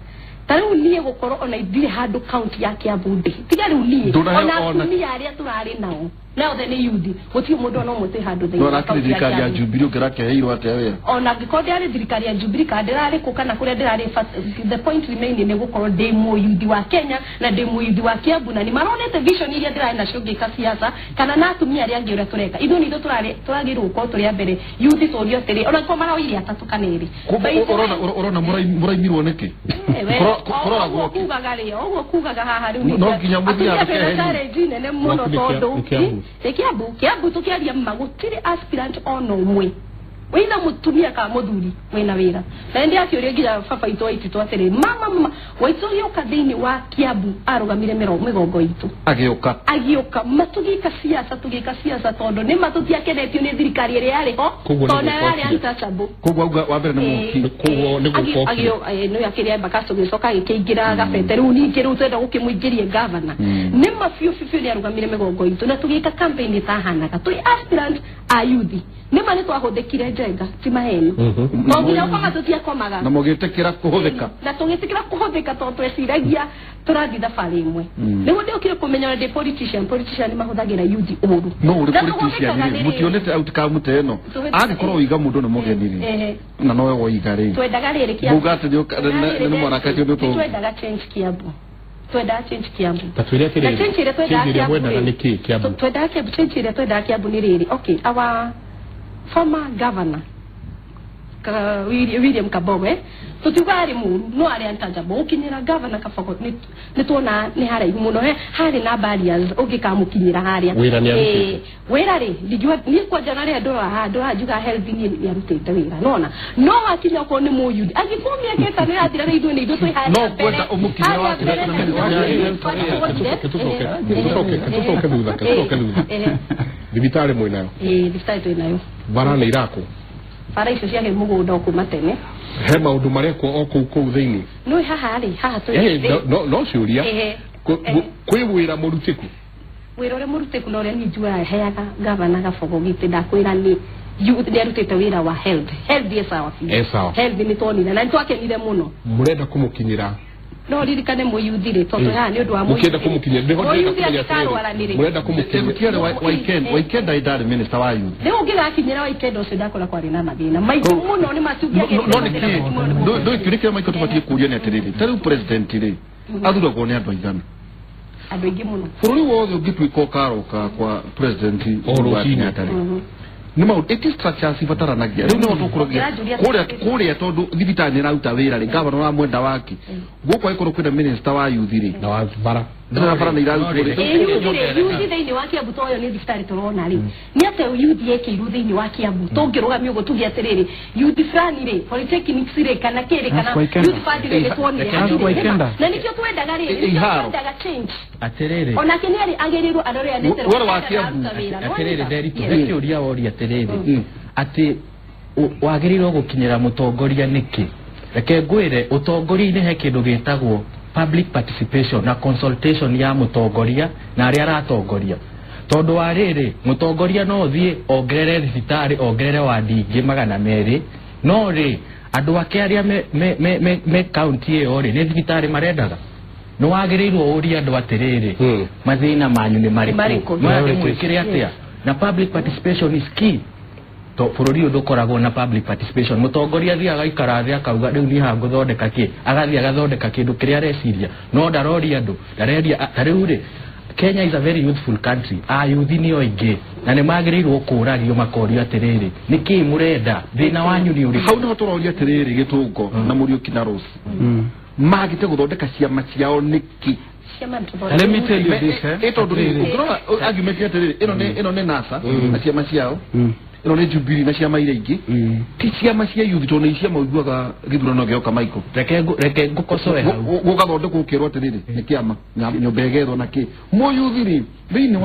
ta rĩu niĩ gũkorwo ona ndirĩ handũ county ya Kiambu ndĩ tiga rĩu niĩ ona atumia arĩa tũrarĩ nao na othe nĩ yuthi gũtirĩ mũndũ ona ũmwe twĩ handũ thĩinĩ no wa arakĩrĩ county ya thirikari ya Kiambu. Jubilee ũngĩrakeheirwo atĩa wĩra Ona angĩkorwo ndĩrarĩ thirikari ya Jubilee kana ndĩrarĩ kũ kana kũrĩa ndĩrarĩ the point remaining nĩ gũkorwo ndĩ mũyuthi wa Kenya na ndĩ mũyuthi wa Kiambu na nĩ maronete vision iria ndĩrarĩ nacio ngĩka siasa kana na atumia arĩa angĩ ũrĩa tũreka ithuĩ nĩ ithuĩ tũragĩrĩirwo gũkorwo tũrĩ a mbere yuthi tũrio atĩrĩ ona angĩkorwo maraoire atatũ kana erĩ Koguo ũrona mũraimirwo nĩkĩ kũroragwo kĩ kugaga rĩ ũguo kugaga haha rĩu No nginya mũthiĩ atumia handũ twĩna keheri. challenge nene mũno Waku nĩ tondũ nĩ Kiambu. nĩ Kiambu Kiambu tũkĩaria ma gũtirĩ aspirant ona ũmwe wĩna mũtumia kana mũthuri wĩna wĩra na nĩ ndĩrakĩũria nginya baba itũ Waititũ atĩrĩ mama mama Waitũ agĩũka thĩinĩ wa Kiambu arũgamire mĩgongo itũ agĩũka agĩũka matũgĩka siasa tũgĩka siasa tondũ nĩ ma tũtiakenetio nĩ thirikari ĩrĩa yarĩ ho Koguo nĩ tondũ nayo yarĩ gũkokire. untouchable. Koguo auga wa mbere nĩ mũki Koguo nĩ gũkokire. Nĩ akĩrĩa Embakasi gĩcoka gĩkĩingĩra gabete rĩu ningĩ rĩu twenda gũkĩmũingĩrie gavana nĩ ma biũ biũ biũ nĩ arũgamire mĩgongo itũ na tũgĩka campaign ĩtahanaga twĩ aspirant a yuthi nĩ ma nĩ twahũthĩkire Njenga ti maheni to nginya ũkoma tũtiakomaga na mũgĩtĩkĩra kũhũthĩka na tũgĩtĩkĩra kũhũthĩka tondũ tweciragia tũrathiĩ thabarĩ ĩmwe nĩguo ndĩokire kũmenya ũrĩa ndĩ politician politician nĩ mahũthagĩra yuthi ũru no ũrĩ Na politician tũhũthĩkaga rĩ nĩ rĩrĩ. mũtionete outcome ta ĩno angĩkorwo ũiga mũndũ nĩ mũgeni rĩ na nowe woiga rĩ twendaga rĩrĩ Kiambu. Muga atĩ nĩ mwanake ũcio nĩ ũtũ twendaga change Kiambu twendaga change Kiambu Ta twĩre atĩrĩrĩ, na change ĩrĩa twendaga change ĩrĩa Kiambu mwendaga rĩ, nĩ kĩ Kiambu? twendaga Kiambu change ĩrĩa twendaga Kiambu nĩ rĩrĩ okay our former governor William Kabogo tutiuga ari muru no ari untouchable ukinyira governor Kabogo ni tuona ni haraihu muno he hari na barriers ungikamukinyira haria wira ri ndingiuga ni kwanja na ria ndora ha ndora njuga health ni yarutite wira nona no akinya ko ni muyuthi angikorwo miaka ĩtano yathira rĩ ithuĩ nĩ ithuĩ twĩ harĩa no kwenda umukinyira wa tucoke thutha thibitarĩ mwĩnayo thibitarĩ twĩnayo bara nĩ irakwo bara icio ciake mũgũnda kuma tene he maũndũ marekwo o kũu kũu thĩinĩ no haha rĩ haha twĩ no ciũria kwĩ wĩra mũrutĩku wĩra ũrĩa mũrutĩku na ũrĩa niĩ njugaga heaga gavana Kabogo gĩtĩ ndakwĩra nĩ nĩarutĩte wĩra wa health ĩ sawa biũ health nĩ tuonire na nĩ twakenire mũno mũrenda kũmũkinyĩra no ririkane mũyuthi rĩ tondũ haha nĩ ũndũ wa mũyuthi mũyuthi angĩkarwara nĩ rĩ mũrenda kũmũkinyĩra Waikenda ndarĩ minister wa youth rĩu ũngĩgakinyĩra Waikenda ũcio ndakora kwarĩ na mathĩna maingĩ mũno nĩ macungagĩrĩria no nĩkĩ ndũĩ kĩũria Michael tũbatiĩ kũũria nĩ atĩrĩrĩ ta rĩu president rĩ athuragwo nĩ andũ aigana andũ aingĩ mũno bũrũri wothe ũngĩtuĩka ũkaroka kwa president Uhuru Kenyatta rĩ nĩ maũndũ ĩti structures ibataranagia rĩu nĩho tũkũragia kũrĩa tondũ thibitarĩ nĩ ĩraruta wĩra rĩ gavana ũramwenda wake gũkũ angĩkorwo kwĩna minister wa youth rĩ na wa bara bara nĩ irarutwo rĩ youth thĩinĩ wa Kiambu toyo nĩ thibitarĩ tũrona rĩ nĩ atĩ youth yekĩirwo thĩinĩ wa Kiambu tũngĩrũgamia ũguo tuge atĩrĩrĩ youth fulani rĩ polytechnics rĩ kana kĩrĩ kana youth fund rĩ nĩtuonire na nĩkĩo twendaga rĩ nĩkĩo twendaga change atĩrĩrĩ onake nĩ arĩ agĩrĩirwo arore anete wĩra wa Kiambu atĩrĩrĩ Nderitu he kĩũria woria atĩrĩrĩ atĩ wagĩrĩirwo gũkinyĩra mũtongoria nĩkĩ reke ngwĩre ũtongoria-inĩ he kĩndũ gĩtagwo public participation na consultation ya mũtongoria na arĩa aratongoria tondũ wa rĩrĩ mũtongoria no thiĩ ongerere thibitarĩ ongerere wandi ingĩ 200 no rĩ andũ ake arĩa me kaunti ĩyo rĩ nĩ thibitarĩ marendaga nĩ wagĩrĩirwo ũrie andũ atĩrĩrĩ mathĩna manyu nĩ marĩkũ mwĩkĩre atĩa na public participation is key to bũrũri ũyũ ndũkoragwo na public participation mũtongoria athiaga agaikara thĩ akauga rĩu niĩ haha ngũthondeka kĩ agathiĩ agathondeka kĩndũ kĩrĩa areciria no ndaroria andũ ndareria ta rĩu rĩ Kenya is a very youthful country ayuthi nĩo aingĩ na nĩ magĩrĩirwo kũũragio makorio atĩrĩrĩ nĩkĩĩ mũrenda thĩna wanyu nĩ ũrĩkũ hau nĩho tũroria atĩrĩrĩ Gĩtũngo na Mũriũki na Rose magĩte gũthondeka ciama ciao nĩkĩ Let me tell you this tondu ũngĩrora argument atĩrĩrĩ ĩno nĩ NASA na ciama ciao ĩno nĩ Jubilee na ciama iria ingĩ ti ciama cia youth tondũ nĩ ciama ũiguaga gĩthurano gĩoka Michael reke ngũkocoe hau gũgathondekwo ũkerwo atĩrĩrĩ nĩ kĩama nyũmba ĩgethwo na kĩ mũyuthi rĩ thĩinĩ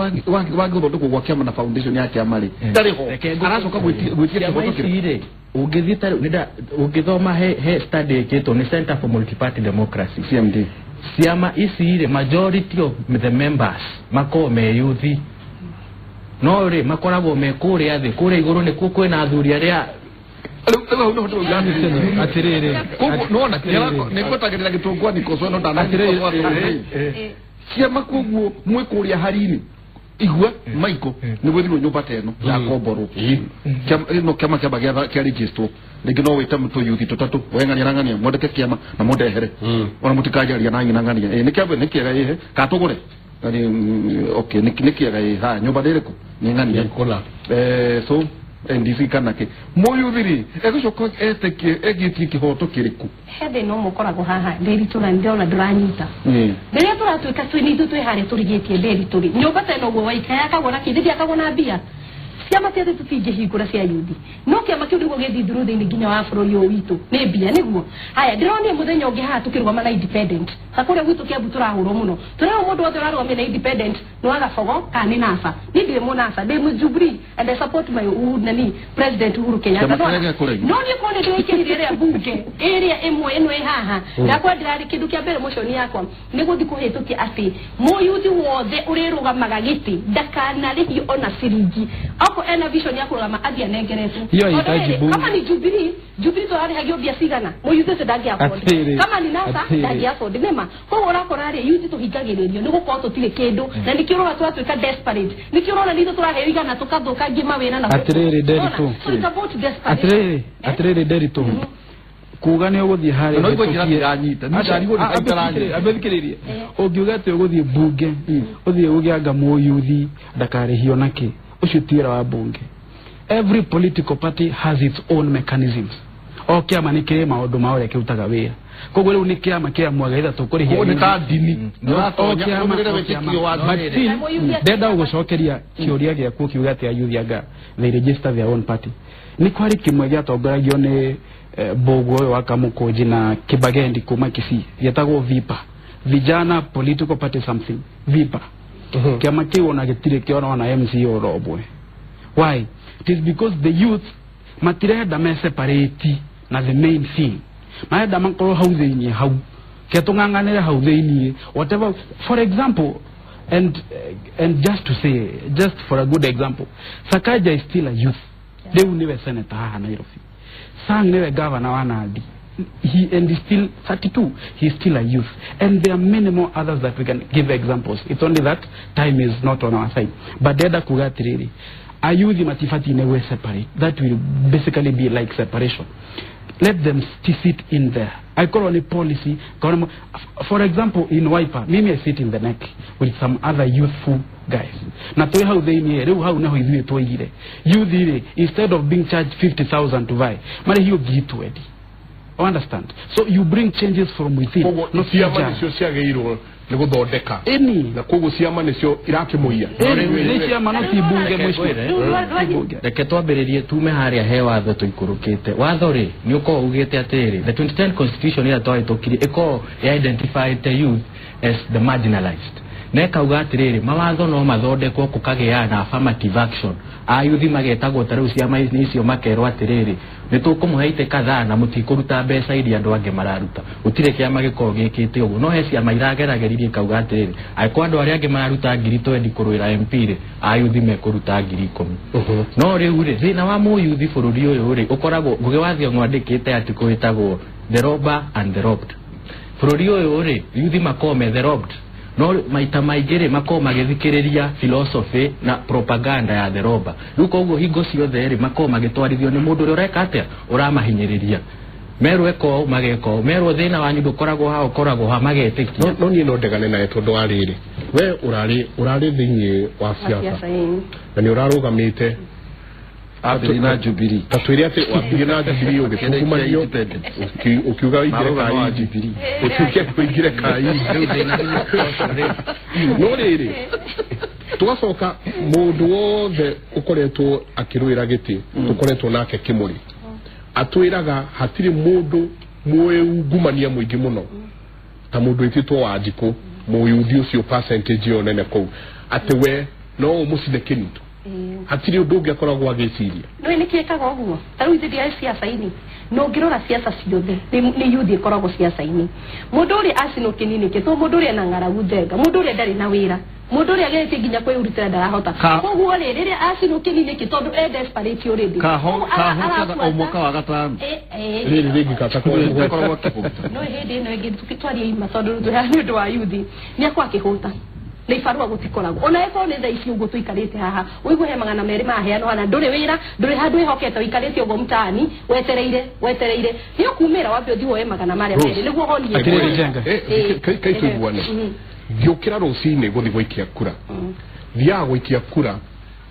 wa gũthondekwo gwa kĩama na foundation ya kĩama rĩ ndarĩ ho aracoka gwĩtia kĩhoto kĩrĩ ũngĩthiĩ ta rĩu ũngĩthoma he study ĩkĩtwo nĩ Center for Multiparty Democracy CMD ciama ici rĩ majority of the members makoragwo me yuthi no rĩ makoragwo me kũrĩa thĩ kũrĩa igũrũ nĩkuo kwĩna athuri arĩa rĩu hau nĩho tũrauga atĩrĩrĩ koguo nĩwona nĩngwetagĩrĩra gĩtũngwa nĩkoco no ndanathiĩ ciama koguo mwĩ kũrĩa hari-inĩ igua Michael nĩ gwĩthirwo nyũmba ta ĩno ya komborwo no kĩama kĩamba kĩa registrwo rĩngĩ no wĩte tũyuthi tũtatũ we ng'ania na ng'ania mwandĩke kĩama na mũndehere ona mũtikanjaria na ng'ina ng'ania nĩ kĩambe nĩ kĩega ĩhe kana tũgũre okay nĩ kĩega ĩ haya nyũmba nĩ ĩrĩkũ nĩ ng'ania so NDC kana kĩ mũyuthi rĩ egũcoka etĩkie egĩtie kĩhoto kĩrĩkũ he thĩna ũmwe ũkoragwo haha Nderitu na ndĩrona ndũranyita rĩrĩa tũratuĩka twĩ nĩ ithuĩ twĩ harĩa tũrigĩtie Nderitu rĩ nyũmba ta ĩno ũguo waika yakagwo na kĩ ndĩakagwo na mbia ciama cia tũtingĩhingũra cia yuthi no kĩama kĩu nĩguo gĩthiĩ through thĩinĩ nginya wa bũrũri ũyũ witũ nĩ mbia nĩguo haya ndĩronire mũthenya ũngĩ haha tũkĩrũgama na independent ta kũrĩa gwitũ Kiambu tũrahũrwo mũno tũrerwo mũndũ wothe ũrarũgamia na independent nĩ wa Gabogo kana nĩ NASA niĩ ndirĩ mũnasa ndĩ mũjubilee and I support my Uhuru nani President Uhuru Kenyatta no niĩ korwo nĩ ndĩraikĩrire ĩrĩa mbunge ĩrĩa ĩmwe ĩno ĩ haha ndakwa ndĩrarĩ kĩndũ kĩa mbere motion yakwa nĩ gũthiĩ kũhĩtũkia atĩ mũyuthi wothe ũrĩrũgamaga gĩtĩ ndakanarĩhio ona ciringi ako ena vision ya kũrũgama athiĩ anengeretwo kama ni Jubilee Jubilee tũrarĩhagio mbia cigana mũyuthi ũcio ndangĩ afford kama ni NASA ndangĩ afford nĩma koguo ũrakora rĩ yuthi tũhingagĩrĩrio nĩ gũkorwo tũtirĩ kĩndũ na nĩkĩo ũrona twatuĩka desperate nĩkĩo ũrona nĩ ithuĩ tũraheo igana tũkathũkangia mawĩra na atĩrĩrĩ Nderitu atĩrĩrĩ Nderitu kuga nĩ ũgũthiĩ harĩa no igua njĩra tiranyita ambĩthikĩrĩrie ũngiuga atĩ ũgũthiĩ mbunge ũthiĩ ũgĩanga mũyuthi ndakarĩhio nakĩ ũcio ti wĩra wa mbunge. Every political party has its own mechanisms. O kĩama nĩ kĩrĩ maũndũ ma ũrĩa kĩrutaga wĩra. Koguo rĩu nĩ kĩama kĩamuaga itha tũkũrĩhia. Nĩ ta ndini. Ndenda gũgũcokeria kĩũria gĩaku ũkiuga atĩ ayuthi anga they register their own party. Nĩ kwarĩ kĩmwe gĩatongoragio nĩ Mbũgũ ũyũ wa Kamũkũnji na Kĩbagendi kuma Kisii, gĩetagwo VIPA, Vijana Political Party something, VIPA. Kĩama kĩu ona gĩtirĩ kĩona ona MC oro ũmwe. Why? It is because the youth matirenda me separate na the main thing. Marenda makorwo hau thĩinĩ hau. Ke tũng'ang'anĩre hau thĩinĩ. Whatever, for example, and just to say, just for a good example, Sakaja is still a youth. Rĩu nĩwe senator haha Nairobi. Sang niwe governor wa Nandi. He and he's still 32. He's still a youth. And there are many more others that we can give examples. It's only that time is not on our side. But ndenda kuga atiriri, ayuthi matifati newe separate. That will basically be like separation. Let them sit in there. I call on a policy. For example, in Wiper, mimi I sit in the neck with some other youthful guys. Na toi hau thĩinĩ rĩu hau naho ithuĩ twaigire. Youth rĩ, instead of being charged 50,000 to buy, mara hiyo ngiri 20. Understand? So you bring changes from within. Koguo ciama nĩcio ciagĩrĩirwo nĩ gũthondeka. Na koguo ciama nĩcio irakĩmũiya. Nĩ ciama no ti bunge mũciĩ. Reke twambĩrĩrie tume harĩa he watho tũikũrũkĩte. Watho rĩ nĩ ũkorwo ugĩte atĩrĩrĩ, the 2010 constitution ĩrĩa twahĩtũkirie ĩkorwo identified the youth as the marginalized. Na ĩkauga atĩrĩrĩ, mawatho no mathondekwo kũkagĩa na affirmative action. Ayuthi magetagwo ta rĩu ciama icio makerwo atĩrĩrĩ, nĩ tũkũmũhe itĩ kadhaa na mũtikũruta mbeca iria andũ angĩ mararuta. Gũtirĩ kĩama gĩkoragwo gĩkĩte ũguo. No he ciama iragerageririe ikauga atĩrĩrĩ, angĩkorwo andũ arĩa angĩ mararuta ngiri 20 kũrũĩra MP rĩ, ayuthi mekũruta ngiri 10. No rĩu rĩ, thĩna wa mũyuthi bũrũri ũyũ rĩ, ũkoragwo Ngũgĩ wa Thiong'o andĩkĩte article ĩtagwo The Robber and the Robbed. Bũrũri ũyũ rĩ, yuthi makoragwo me the robbed. No maita maingĩ rĩ makoragwo magĩthikĩrĩria philosophy na propaganda ya the robber. Rĩu koguo hingo ciothe rĩ makoragwo magĩtwarithio nĩ mũndũ ũrĩa ũreka atĩa, ũramahinyĩrĩria. Merwo eko mageka ũũ, merwo thĩna wanyu ndũkoragwo haha ũkoragwo haha, magetĩkia. No niĩ no ndegane nawe tondũ wa rĩrĩ, we ũrarĩ thĩinĩ wa siasa na nĩ ũrarũgamĩte Ambĩrĩrie na Jubilee. Ta twĩre atĩ wambĩrĩrie na Jubilee ũgĩtungumania ũkiuga ũingĩre ka Jubilee. Ũkiuga ũingĩre ka Jubilee. No rĩrĩ, tũgacoka mũndũ wothe ũkoretwo akĩrũĩra gĩtĩ, tũkoretwo nake Kĩmũrĩ, atwĩraga hatirĩ mũndũ mwĩungumania mũingĩ mũno ta mũndũ wĩtĩtwo Wanjikũ, mũyuthi ũcio percentage ĩyo nene kũu, atĩ we no ũmũcine kĩnito. Hatirĩ ũndũ ũngĩ akoragwo agĩciria. No nĩ kĩkaga ũguo. Ta rĩu ithuĩ ciaca-inĩ, no ũngĩrora ciaca ciothe nĩ yuthi ĩkoragwo ciaca-inĩ. Mũndũ ũrĩa acinwo kĩnini kĩ, to mũndũ ũrĩa na ng'aragu njenga, mũndũ ũrĩa ndarĩ na wĩra, mũndũ ũrĩa ageretie nginya kwĩrutĩra ndarahota. Koguo rĩ, rĩrĩa acinwo kĩnini kĩ, tondũ e desperate already. Kahotaga o mwaka wa gatano. Rĩrĩ rĩngĩ katakoragwo akĩhũta. No hĩndĩ ĩno ĩngĩ tũkĩtwaria ima tondũ rĩu tũrĩ nĩ ũndũ wa yuthi, nĩ akorwo akĩhũta. Na ibarua gũtikoragwo. Ona ĩkorwo nĩ thaa ici ũguo tũikarĩte haha, ũigue he 200 maheanwo hana, ndũrĩ wĩra, ndũrĩ handũ wĩhokete, ũikarĩte ũguo mtaani, wetereire. Nĩ ũkumĩra wambe ũthiĩ woe 200 nĩguo ũhonie. Atĩrĩrĩ Njenga. Kai tũiguane. Ngĩũkĩra rũcinĩ gũthiĩ gũikia kura. Thiaga gũikia kura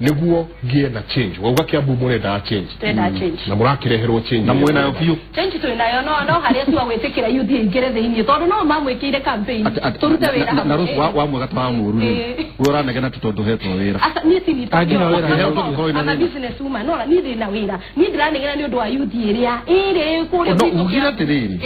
nĩguo ngĩe na change. Wauga Kiambu mũrendaga change. Tũrenda change. Na mũrakĩreherwo change. Na mwĩnayo biũ. Change twĩnayo, no harĩa tu agwĩtĩkĩra youth ĩingĩre thĩinĩ, tondũ no mamwĩkĩire campaign. Tũrute wĩra hamwe. Na Rose wa mwega ta wa mũũru rĩ, we ũranegena tu tondũ hetwo wĩra. Aca, niĩ ti niĩ I'm a business woman. No, niĩ ndĩ na wĩra. Niĩ ndĩranegena nĩ ũndũ wa youth ĩrĩa ĩrĩ kũrĩa. No, ugire atĩrĩrĩ.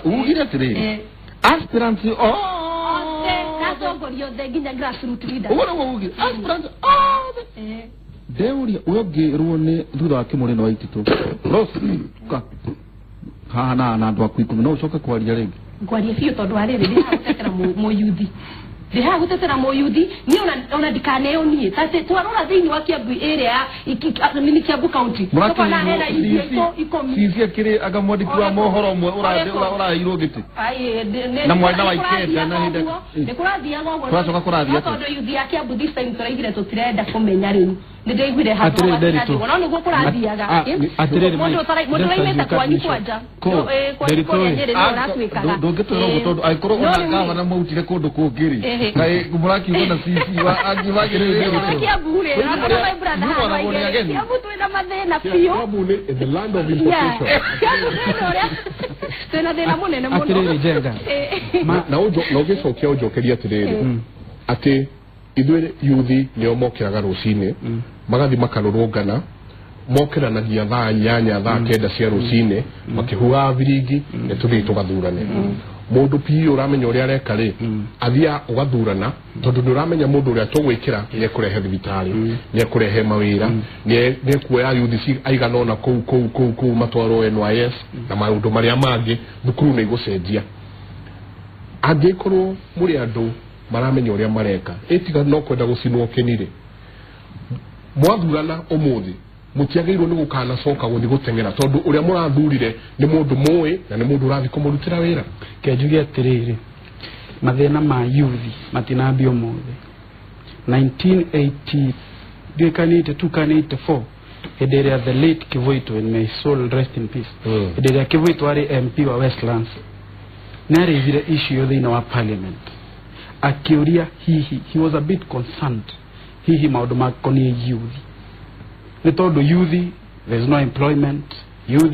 Ugire atĩrĩrĩ. Aspirants othe atongoria othe nginya grassroots leaders. Ũguo nĩguo ugire. Aspirants othe. Ndeuria ũyũ ũngĩrwo nĩ thutha wa Kĩmũrĩ na Waititũ. Rose, ka haha na andũ aku 10 no ũcoke kwaria rĩngĩ. Ngwaria biũ tondũ wa rĩrĩ, ndĩ haha gũtetera mũyuthi. Ndĩ haha gũtetera mũyuthi, niĩ ona ndikaneo niĩ. Ta atĩ twarora thĩinĩ wa Kiambu area, nĩ Kiambu County. Tũkona hena ithuĩ 10. Cici akĩrĩ anga mwandĩki wa mohoro ũmwe ũraheirwo gĩtĩ. Na mwena wa Ikenda na hĩndĩ. Nĩ kũrathiaga ũguo. Kũracoka kũrathiĩ atĩa? Tondũ yuthi ya Kiambu this time tũraigire tũtirenda kũmenya rĩu. Nĩ ndaiguire handũ hau no nĩguo kũrathiaga. Mũndũ ũraimĩte kwanyu kwanja kwanyu kũrĩa Nyĩrĩ nĩwe ũratuĩkaga. Ndũngĩtwĩra ũguo tondũ angĩkorwo ona gavana mautire kũndũ kũngĩ rĩ, kaĩ mũrakiuga na CC wa angĩ Kiambu rĩ, my brother, Kiambu twĩna mathĩna biũ. Kiambu nĩ the land of importation. Kiambu twĩna ũrĩa twĩna thĩna mũnene mũno. Atĩrĩrĩ Njenga, na ũgĩcokia ũnjokerie atĩrĩrĩ, atĩ ithuĩ yuthi nĩo mokĩraga rũcinĩ magathi makarũrũngana, mokĩranagia thaa 8 thaa 9 cia rũcinĩ makĩhuhaga biringi nĩ tũthiĩ tũgathurane. Mũndũ piũ ũramenya ũrĩa areka rĩ, athiaga ũgathurana tondũ nĩ ũramenya mũndũ ũrĩa tũgwĩkĩra nĩ ekũrehe thibitarĩ, nĩ ekũrehe mawĩra, nĩ ekuoya yuthi aigana ũna kũu kũu kũu kũu matwarwo NYS na maũndũ marĩa mangĩ, thukuru nĩ igũcenjia. Angĩkorwo mũrĩ andũ maramenya ũrĩa mareka, ĩtiga no kwenda gũcinwo kĩni rĩ, mwathurana ũmũthĩ mũtiagĩrĩirwo nĩ gũkanacoka gũthiĩ gũteng'era tondũ ũrĩa mũrathurire nĩ mũndũ mũĩ na nĩ mũndũ ũrathiĩ kũmũrutĩra wĩra. Ke njuge atĩrĩrĩ, mathĩna ma youth matinambia ũmũthĩ. 1980 ndiũĩ 82 kana 84 hĩndĩ ĩrĩa the late Kivuitu, and may soul rest in peace, hĩndĩ ĩrĩa Kivuitu arĩ MP wa Westlands, nĩ arĩithire issue thĩinĩ wa parliament akĩũria hihi, he was a bit concerned hihi maũndũ makoniĩ youth, nĩ tondũ youth there is no employment, youth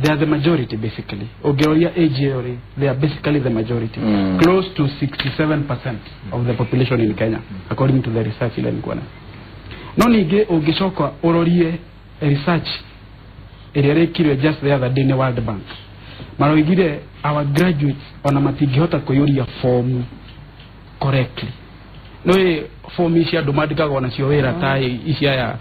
they are the majority basically. Ũngĩroria age ĩyo rĩ, they are basically the majority, close to 67% of the population in Kenya according to the research ĩrĩa nĩkuona. No ningĩ ũngĩcoka ũrorie research ĩrĩa ĩrekirwe just the other day nĩ World Bank, maroigire our graduates ona matingĩhota kũiyũria form correctly. No form ici andũ mandĩkagwo nacio wĩra ta ici aya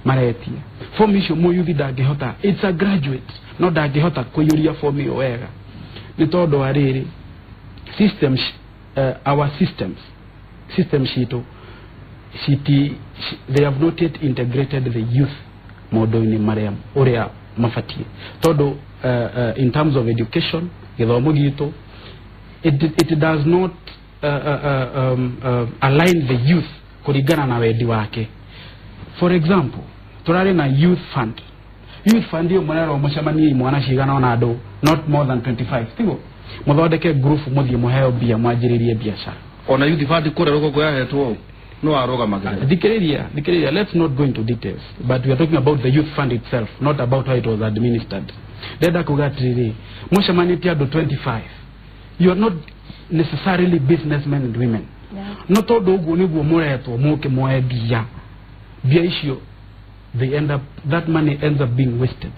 maretia, form icio mũyuthi ndangĩhota, it's a graduate no ndangĩhota kũiyũria form ĩyo wega nĩ tondũ wa rĩrĩ systems, our systems citũ they have not yet integrated the youth maũndũ-inĩ marĩa ũrĩa mabatiĩ, tondũ in terms of education gĩthomo gitũ it does not align the youth kũringana na wendi wake. For example, tũrarĩ na youth fund. Youth fund ĩyo mũrerwo mũcemanie imwana cigana ona andũ not more than 25, tiguo mũthondeke group mũthiĩ mũheo mbia mwanjĩrĩrie biacara. Ona youth fund kũrĩa rũgongo yahetwo no arũgamagĩrĩra. Thikĩrĩria, let's not go into details, but we are talking about the youth fund itself, not about how it was administered. Ndenda kuga atĩrĩrĩ, mũcemanĩtie andũ 25, you are not necessarily businessmen and women. No tondũ ũguo nĩguo mũretwo mũke moe mbia, mbia icio they end up, that money ends up being wasted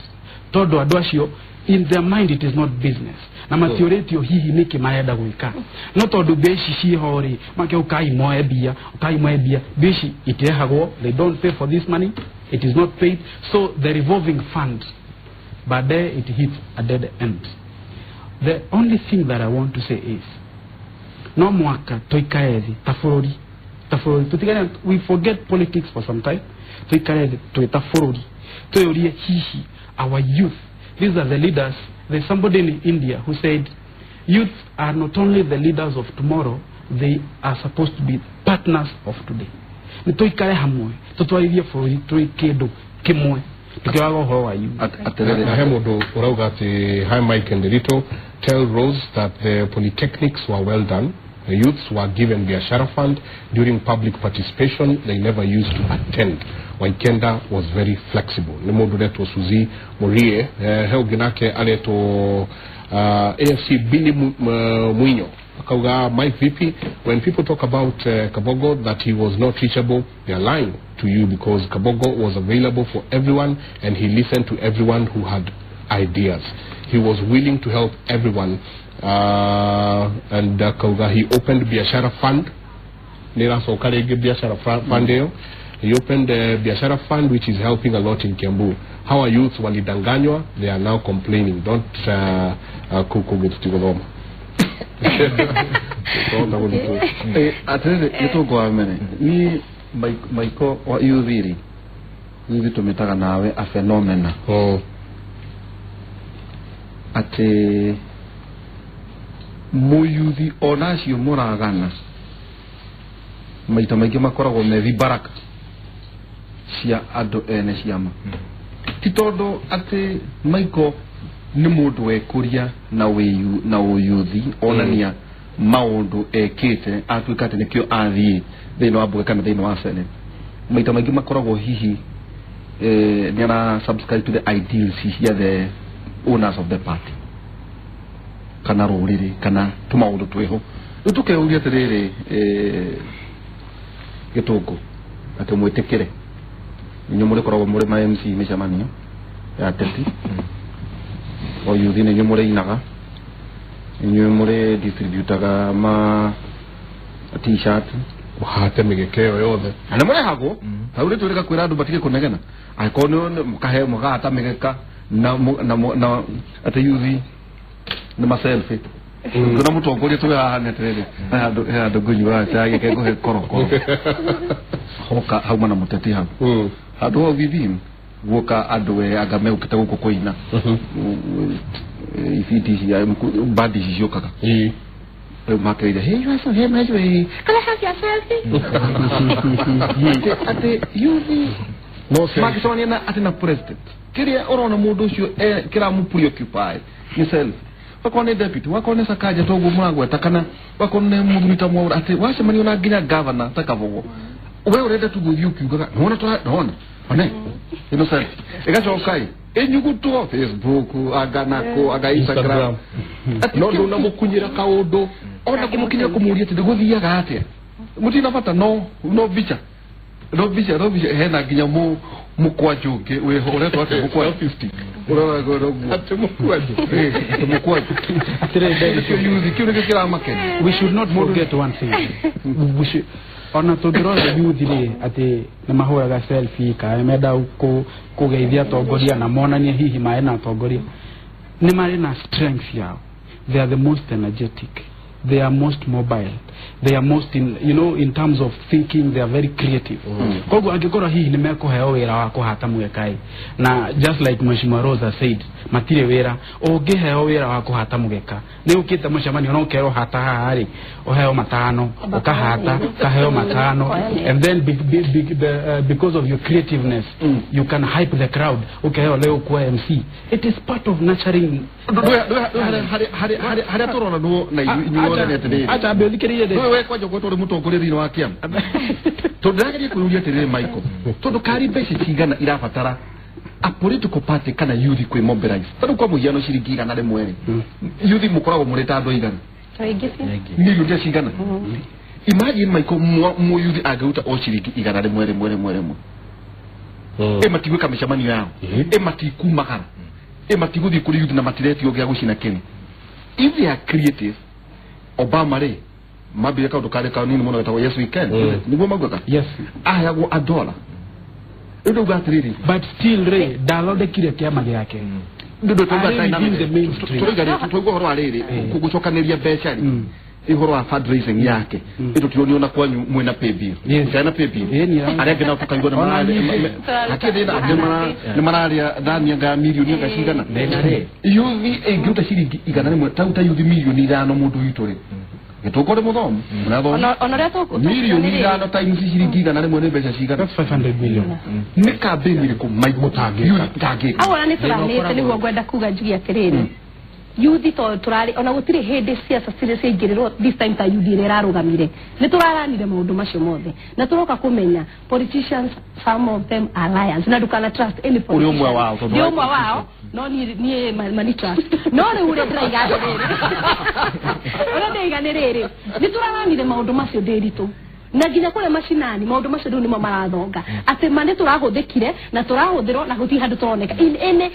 tondũ andũ acio in their mind it is not business, na matiũrĩtio hihi nĩkĩ marenda gwĩka, no tondũ mbia ici ciĩho rĩ, make ũkai moe mbia, ũkai moe mbia, mbia ici itirehagwo, they don't pay for this money, it is not paid, so the revolving fund baadaye it hits a dead end. The only thing that I want to say is no mwaka tuikare thĩ ta bũrũri, tũtigane, we forget politics for some time, tuikare thĩ twĩ ta bũrũri twĩyũrie hihi our youth, these are the leaders. There's somebody in India who said youth are not only the leaders of tomorrow, they are supposed to be partners of today. Nĩ tũikare hamwe tũtwarithie bũrũri twĩ kĩndũ kĩmwe tukiwaga ũhoro wa youth. Na he mũndũ ũrauga atĩ, hi Mike and Rito, tell Rose that the polytechnics were well done. The youths were given Biashara Fund during public participation. They never used to attend. Waikenda was very flexible. Nĩ mũndũ ũretwo Suzy Murie, he ũngĩ nake aretwo AFC Billy Mwinyo. Akauga, Mike VP, when people talk about Kabogo that he was not reachable, they are lying to you because Kabogo was available for everyone and he listened to everyone who had ideas. He was willing to help everyone. And Kauga, he opened Biashara Fund. Niracoka rĩngĩ Biashara Fund ĩyo. He opened the Biashara Fund, which is helping a lot in Kiambu. Our youth walidanganywa, they are now complaining. Don't kũngĩ tũtigũthoma. Atĩrĩrĩ, gĩtũngũ mene niĩ Maiko wa youth rĩ, youth tũmĩtaga nawe a phenomena. Atĩ mũyuthi ona acio mũragana maita maingĩ makoragwo me vibaraka cia andũ ene ciama ti tondũ atĩ Michael nĩ mũndũ wekũria na wĩyu na ũyuthi onania maũndũ ekĩte atuĩka atĩ nĩkĩo athiĩ thĩinĩ wa mbunge kana thĩinĩ wa Senate maita maingĩ makoragwo hihi nĩ ara subscribe to the ideals cia the owners of the party kana rũrĩrĩ kana tũmaũndũ twĩho rĩu tũkeuria atĩrĩrĩ gĩtũngũ atĩ mwĩtĩkĩre inyuĩ mũrĩkoragwo mũrĩ ma MC mĩcemanio ya ateti o yuthi nĩ inyuĩ mũrĩinaga inyuĩ mũrĩ distributaga ma t-shirt uhate mĩgĩka ĩyo yothe na nĩ mũrehagwo hau rĩ twĩrĩga kwĩra andũ matige kũnegena angĩkorwo nĩ mũkahe mũgahata mĩgeka na na atĩ yuthi nĩ ma selfie kuna mũtongoria twĩ haha nĩ atĩrĩrĩ he handũ ngũnyuaga cai gĩke ngũhe korokoro hoka hauma na mũteti hau handũ hau githim guoka andũ we anga megũkĩte gũkũ kũina ibindi ici bandi ici ciũkaga rĩu makeire hey you are so hey can I have your selfie atĩ yuthi magĩcemania na atĩ na president kĩrĩa ũrona mũndũ ũcio kĩramũ preoccupy nĩ selfie wakorwo nĩ deputy wakorwo nĩ Sakaja toguo mũragweta kana wakorwo nĩ mũthuri ta Mwaura atĩ wacemanio na nginya governor ta Kabogo we ũrenda tu gũthiĩ ũkiugaga nĩwona nĩwona one ĩno selfie ĩgacoka ĩ ĩnyugutwo Facebook anga nako anga Instagram no ndũnamũkunyĩra kaũndũ ona kũmũkinyĩra kũmũria atĩ gũthiaga atĩa mũtina bata no mbica no mbica hena nginya mũkwanjũ ũngĩ wĩho ũretwo atĩa mũkwanjũ atĩ mũkwanjũ mũkwanjũ atĩrĩrĩ kĩu nĩkĩo kĩramakenia. We should not forget one thing. We should ona tũngĩrora youth rĩ atĩ nĩ mahũraga selfie kana menda kũgeithia atongoria na monanie hihi marĩ na atongoria nĩ marĩ na strength yao. They are the most energetic, they are most mobile, they are most in, you know, in terms of thinking they are very creative. Koguo angĩkorwo hihi nĩ mekũheo wĩra wa kũhata mũgeka na just like Mheshimiwa Rosa said matirĩ wĩra ũngĩheo wĩra wa kũhata mũgeka nĩ ũkĩte mũcemanio na ũkerwo hata haha rĩ ũheo matano ũkahata ũkaheo matano and then because of your creativeness you can hype the crowd ũkeheo leo kuwa MC. It is part of nurturing harĩa tũrona na inyuothe nĩ atĩrĩrĩ acha ambe ũthikĩrĩrie ndĩ we kwanja gwetwo ũrĩ mũtongoria thĩinĩ wa kĩama tondũ ndĩrageria kwĩyũria atĩrĩrĩ Michael tondũ kari mbeca cigana irabatara a political party kana youth kwĩ mobilize tondũ kwa mũhiano ciringi 100 rĩ youth mũkoragwo mũrĩ ta andũ aigana milioni cigana imagine Michael mũyuthi angĩruta o ciringi 100 rĩmwe ĩ matigwĩka mĩcemanio yao ĩ matikumagara ĩ matigũthiĩ kũrĩ youth na matiretio gĩa gũcina kĩni. If they are creative Obama rĩ mambire kaũndũ karĩ kanini mũno getagwo yes we can nĩguo maugaga yes aheagwo a dollar rĩu ndauga atĩrĩrĩ but still rĩ ndathondekire kĩama gĩake tũrauga ũhoro wa rĩrĩ gũcokanĩria mbeca rĩ ũhoro wa fundraising yake ĩndũ tũronio kwanyu mwĩna paybill mũtiarĩ na paybill arĩa angĩ nao tũkaigua hakĩrĩ thĩna angĩ nĩ mararĩa thani anga mirioni anga cigana yuthi ĩngĩruta ciringi 100 tau ta yuthi mirioni 5 mũndũ witũ rĩ gĩtũngũ nĩ mũthomu mũrathoma mirioni 5 times ciringi 100 nĩ mbeca cigana that's 500 million nĩ campaign ĩrĩkũ mũtangĩka au ona nĩ tũranĩte nĩguo ngwenda kuga njuge atĩrĩrĩ yuthi to turari ona gutire hindi siasa cire ciaingĩrĩrwo this time ta yuthi ĩrĩa ĩrarũgamire nĩ tũraranire maũndũ macio mothe na tũroka kũmenya politicians some of them are liars na ndũkana trust any politician ũrĩ ũmwe wao ndĩ ũmwe wao no niĩ mani trust no rĩu ũrĩa ndĩraiga atĩrĩrĩ ũrĩa ndĩraiga nĩ rĩrĩ nĩ tũraranire maũndũ macio ndĩritũ na nginya kũrĩa macinani maũndũ macio rĩu nĩmo marathonga atĩ ma nĩ tũrahũthĩkire na tũrahũthĩrwo na gũtirĩ handũ tũroneka in any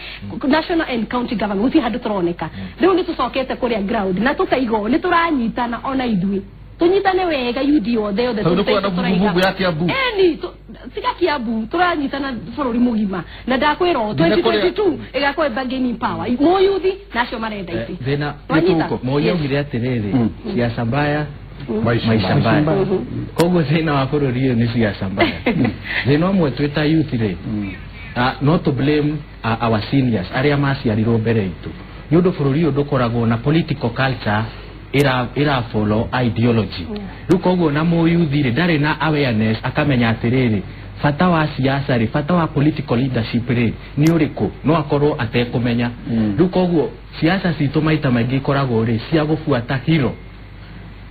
national and county government gũtirĩ handũ tũroneka rĩu nĩ tũcokete kũrĩa ground na tũkaiga ũũ nĩ tũranyitana ona ithuĩ tũnyitane wega yuthi yothe yothe eni tiga Kiambu tũranyitana bũrũri mũgima na ndakwĩra ũũ 2022 ĩgakorwo bargaining power mũyuthi na acio marenda itĩ thĩna Moi augire atĩrĩrĩ siasa mbaya maisha mbaya koguo thĩna wa bũrũri ũyũ nĩ siasa mbaya thĩna ũmwe twĩ ta youth rĩ not to blame our seniors arĩa maciarirwo mbere itũ nĩ ũndũ bũrũri ũyũ ndũkoragwo na political culture ira follow ideology. Rĩu koguo na mũyuthi rĩ ndarĩ na awareness akamenya atĩrĩrĩ bata wa siasa rĩ, bata wa political leadership rĩ nĩ ũrĩkũ, no akorwo atekũmenya. Rĩu koguo siasa citũ maita maingĩ ikoragwo rĩ cia gũbuata hero.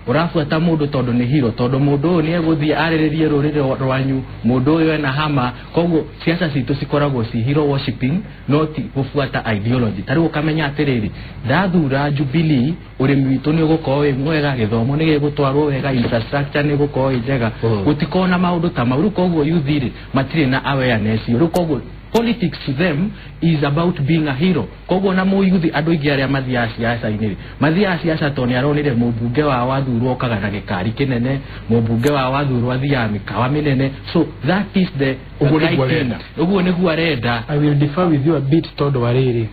Ũrabuata mũndũ tondũ nĩ hero, tondũ mũndũ ũyũ nĩ egũthiĩ arĩrĩrie rũrĩrĩ rwanyu, mũndũ ũyũ ena hama. Koguo siasa citũ cikoragwo ci hero worshiping, no ti gũbuata ideology. Ta rĩu ũkamenya atĩrĩrĩ, ndathura Jubilee ũrĩmi witũ nĩ ũgũkorwo wĩ mwega, gĩthomo nĩ gĩgũtwarwo wega, infrastructure nĩ ĩgũkorwo ĩ njega. Gũtikorwo na maũndũ ta mau. Rĩu koguo youth rĩ matirĩ na awareness ĩyo. Rĩu koguo politics to them is about being a hero. Koguo na mũyuthi andũ aingĩ arĩa mathiaga siasa-inĩ rĩ, mathiaga siasa tondũ nĩ aronire mũmbunge wao wathurwo okaga na gĩkari kĩnene, mũmbunge wao wathurwo athiaga mĩkawa mĩnene. So that is the Ũguo nĩguo arenda. Ũguo nĩguo arenda. I will differ with you a bit tondũ wa rĩrĩ,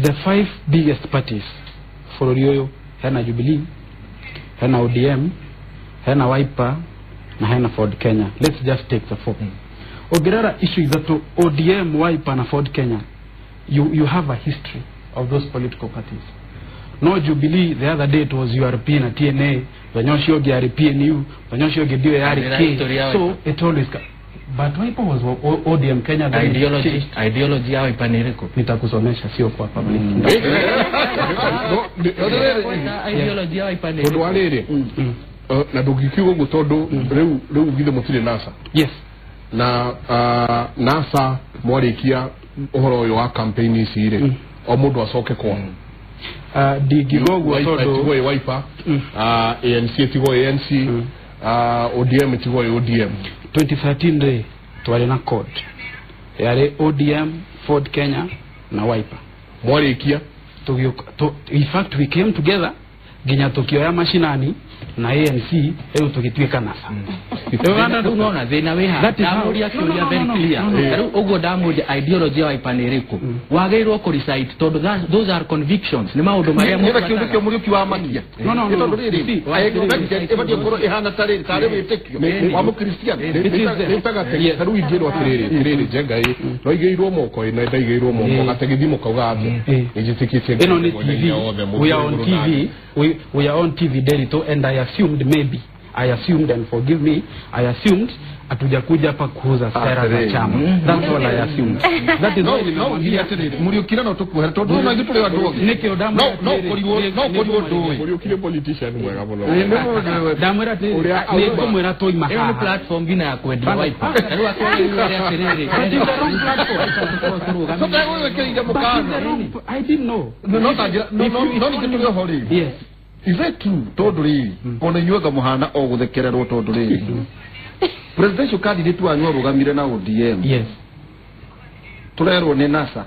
the 5 biggest parties bũrũri ũyũ, hena Jubilee, hena ODM, hena Wiper na hena Ford Kenya. Let's just take the 4. Ũngĩrora icio ithatũ, ODM, Wiper na Ford Kenya, you have a history of those political parties. No Jubilee, the other day it was URP na TNA, mũthenya ũcio ũngĩ yarĩ PNU, mũthenya ũcio ũngĩ ndiũĩ yarĩ K. So it always but Wiper was ODM Kenya. Ideology ya Wiper ni ĩrĩkũ? Nitakusomesha, sio kwa public. Ideology ya Wiper ni tondũ wa rĩrĩ na ndũngikiuga ũguo tondũ rĩu githĩ mũtirĩ NASA. Yes. Na NASA mwarĩkia ũhoro ũyũ wa campaign ici rĩ, o mũndũ acoke kwao. Ndingiuga ũguo tondũ ĩtigwo ĩ Wiper, ANC ĩtigwo ANC, ODM ĩtigwo ĩ ODM. 2013 rĩ twarĩ na code yarĩ ODM, Ford Kenya na Wiper. Mwarĩkia in fact we came together nginya tukioya mashinani na ANC, rĩu tũgĩtuĩka NASA. Rĩu nona thĩna wĩ haha. Ndamũria kĩũria very clear. Rĩu ũguo ndamũria ideology ya Wiper nĩ ĩrĩkũ, wagĩrĩirwo kũ recite tondũ those are convictions, nĩ maũndũ marĩa nĩ kĩũndũ kĩo Mũriũki wa makia. No no no, tondũ rĩrĩ ĩbatiĩ gũkorwo ĩhana ta rĩrĩ tarĩ wĩtĩkio wa mũkristiano. Nĩ ta rĩu ingĩrwo atĩrĩrĩ atĩrĩrĩ njenga ĩ no igĩirwo moko ĩ na ndaigĩirwo moko gategithimo kauga atĩa nĩnjĩtĩkĩtie ĩno nĩ TV. We are on TV. We are on TV Derito, and I assumed maybe, I assumed, and forgive me, I assumed hatujakuja hapa kuuza sera za chama. That's all I assumed. That is no no Mũriũkire no tũkuohere tondũ no ithuĩ tũrĩ andũ othe. Nĩkĩo no kũrigwo ndũĩ. Mũriũkire politician mwega mũno. Ndamwĩra atĩrĩrĩ, nĩngũmwĩra twaima haha. Ĩyo nĩ platform nginya ya kwendia Wiper. Rĩu akwĩra atĩrĩrĩ, tũtegwĩkĩrĩire mũkana. I didn't know. No no ningĩ tũrĩ oho rĩ. Yes. Is that true? Tondũ rĩrĩ ona inyuĩ anga mũhana o gũthekererwo tondũ rĩrĩ presidential candidate wanyu arũgamire na ODM. Yes. Tũrerwo nĩ NASA.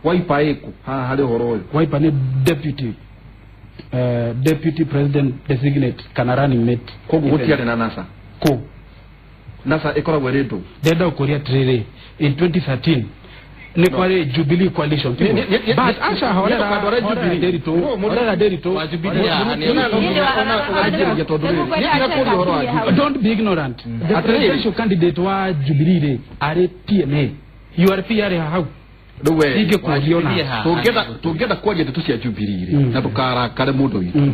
Wiper ĩkũ haha harĩ ũhoro ũyũ? Wiper nĩ deputy president designate kana running mate. Koguo gũtiarĩ na NASA. Kũ NASA ĩkoragwo ĩrĩ ndũ? Ndĩrenda gũkũria atĩrĩrĩ, in 2013 nĩ kwarĩ Jubilee coalition. But aca horera Nderitu, horera Nderitu. Don't be ignorant. The presidential candidate wa Jubilee rĩ arĩ TNA, URP arĩ hau. Tũngĩenda kwaria ndeto cia Jubilee rĩ na ndũkarakare mũndũ witũ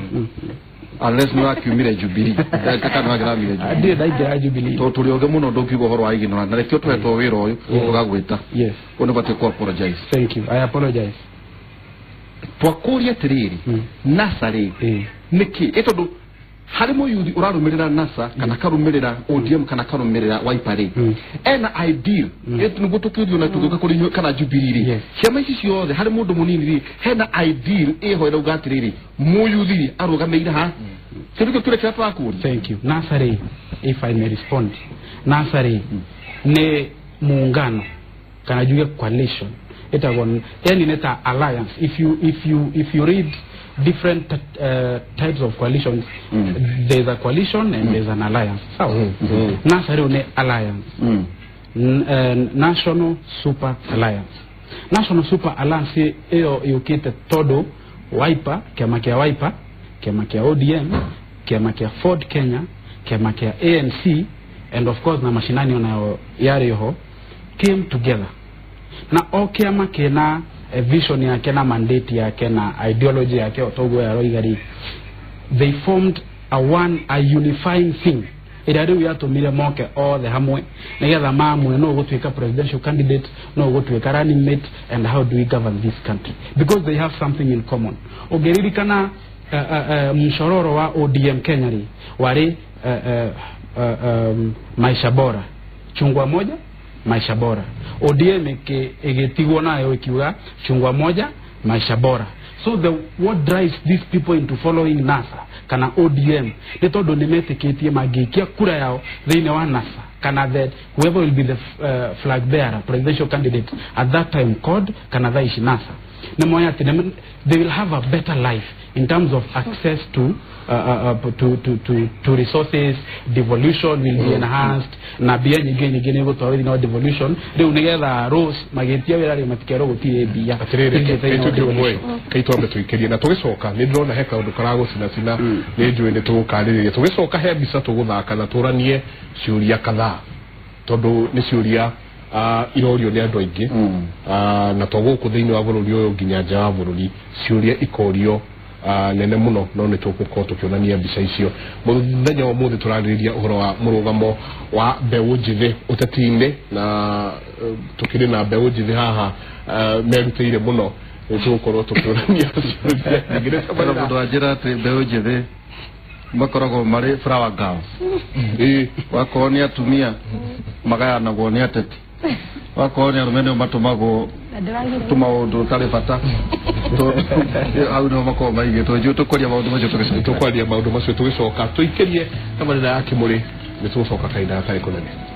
unless nĩ wakiumire Jubilee kana wagĩramire Jubilee. Ndirĩ ndaingĩra Jubilee tondũ tũrĩ ogĩ mũno ndũngiuga ũhoro wa ignorant na rĩkĩo tũhetwo wĩra ũyũ tũgagwĩta. Yes. Ũguo nĩ ũbatiĩ kũ apologize. Thank you. I apologize. Twakũria atĩrĩrĩ, NASA rĩ nĩkĩ ĩ tondũ harĩ mũyuthi ũrarũmĩrĩra NASA kana karũmĩrĩra ODM kana karũmĩrĩra Wiper rĩ ena ideal nĩguo tũkĩũrio na tũgĩũka kũrĩ inyuĩ kana Jubilee rĩ ciama ici ciothe harĩ mũndũ mũnini rĩ hena ideal ĩho ĩrauga atĩrĩrĩ mũyuthi rĩ arũgamĩire ha kĩndũ kĩu kĩrĩa kĩrĩa tũrakũria. Thank you. NASA rĩ, if I may respond, NASA rĩ nĩ muungano kana njuge coalition ĩtagwo, yani nĩ ta alliance. If you read different types of coalitions, there's a coalition and there's an alliance. So, NASA rĩu nĩ alliance. National Super Alliance. National Super Alliance ĩyo yũkĩte tondũ Wiper, kĩama kĩa Wiper, kĩama kĩa ODM, kĩama kĩa Ford Kenya, kĩama kĩa ANC, and of course na mashinani onayo yarĩ ho, came together. Na o kĩama kĩna vision yake na mandate yake na ideology yake otoguo yaroiga ri, they formed a unifying thing ĩrĩa rĩu yatũmire moke othe hamwe nĩgetha maamue no gũtuĩka presidential candidate, no gũtuĩka running mate, and how do we govern this country, because they have something in common. Ũngĩririkana mshororo wa ODM Kenya ri warĩ maisha bora, chungwa moja maisha bora. ODM ĩgĩtigwo nayo ĩkiuga chungwa moja maisha bora. So what drives these people into following NASA kana ODM nĩ tondũ nĩ metĩkĩtie mangĩikia kura yao thĩinĩ wa NASA kana that whoever will be the flag bearer presidential candidate at that time called kana thaa ici NASA, nĩ moĩ atĩ they will have a better life in terms of access to resources. Devolution will be enhanced na mbia nyingĩ nyingĩ nĩ gũtwarwo thĩinĩ wa devolution. Rĩu nĩgetha Rose magĩtia wĩra rĩ matikerwo gũtirĩ mbia. Atĩrĩrĩ, kaitũ kaitwambe tũikĩrie na tũgĩcoka nĩ ndĩrona he kaũndũ karagũcinacina nĩ njũĩ nĩ tũgũkarĩrĩria. Tũgĩcoka he mbica tũgũthaka na tũranie ciũria kadhaa tondũ nĩ ciũria irorio nĩ andũ aingĩ na to gũkũ thĩinĩ wa bũrũri ũyũ nginya nja wa bũrũri ciũria ikorio nene mũno, no nĩ tũgũkorwo tũkĩonania mbica icio. Mũthenya wa ũmũthĩ tũrarĩrĩria ũhoro wa mũrũgamo wa mbeũ njĩthĩ ũteti-inĩ na tũkĩrĩ na mbeũ njĩthĩ haha merutĩire mũno, nĩ tũgũkorwo tũkĩonania ciũria nyingĩ. Mũndũ anjĩra atĩ mbeũ njĩthĩ makoragwo marĩ flower girls, wakorwo nĩ atumia magayanagwo nĩ ateti, wakorwo nĩ arũme nĩo matũmagwo tũmaũndũ ũtarĩ bata, hau nĩho makoragwo maigĩtwo. Njũĩ tũkwaria maũndũ macio tũgĩcoka, tũkwaria maũndũ macio tũgĩcoka tũikĩrie tabarĩra ya Kĩmũrĩ, nĩ tũgũcoka kahinda gatarĩ kũnene.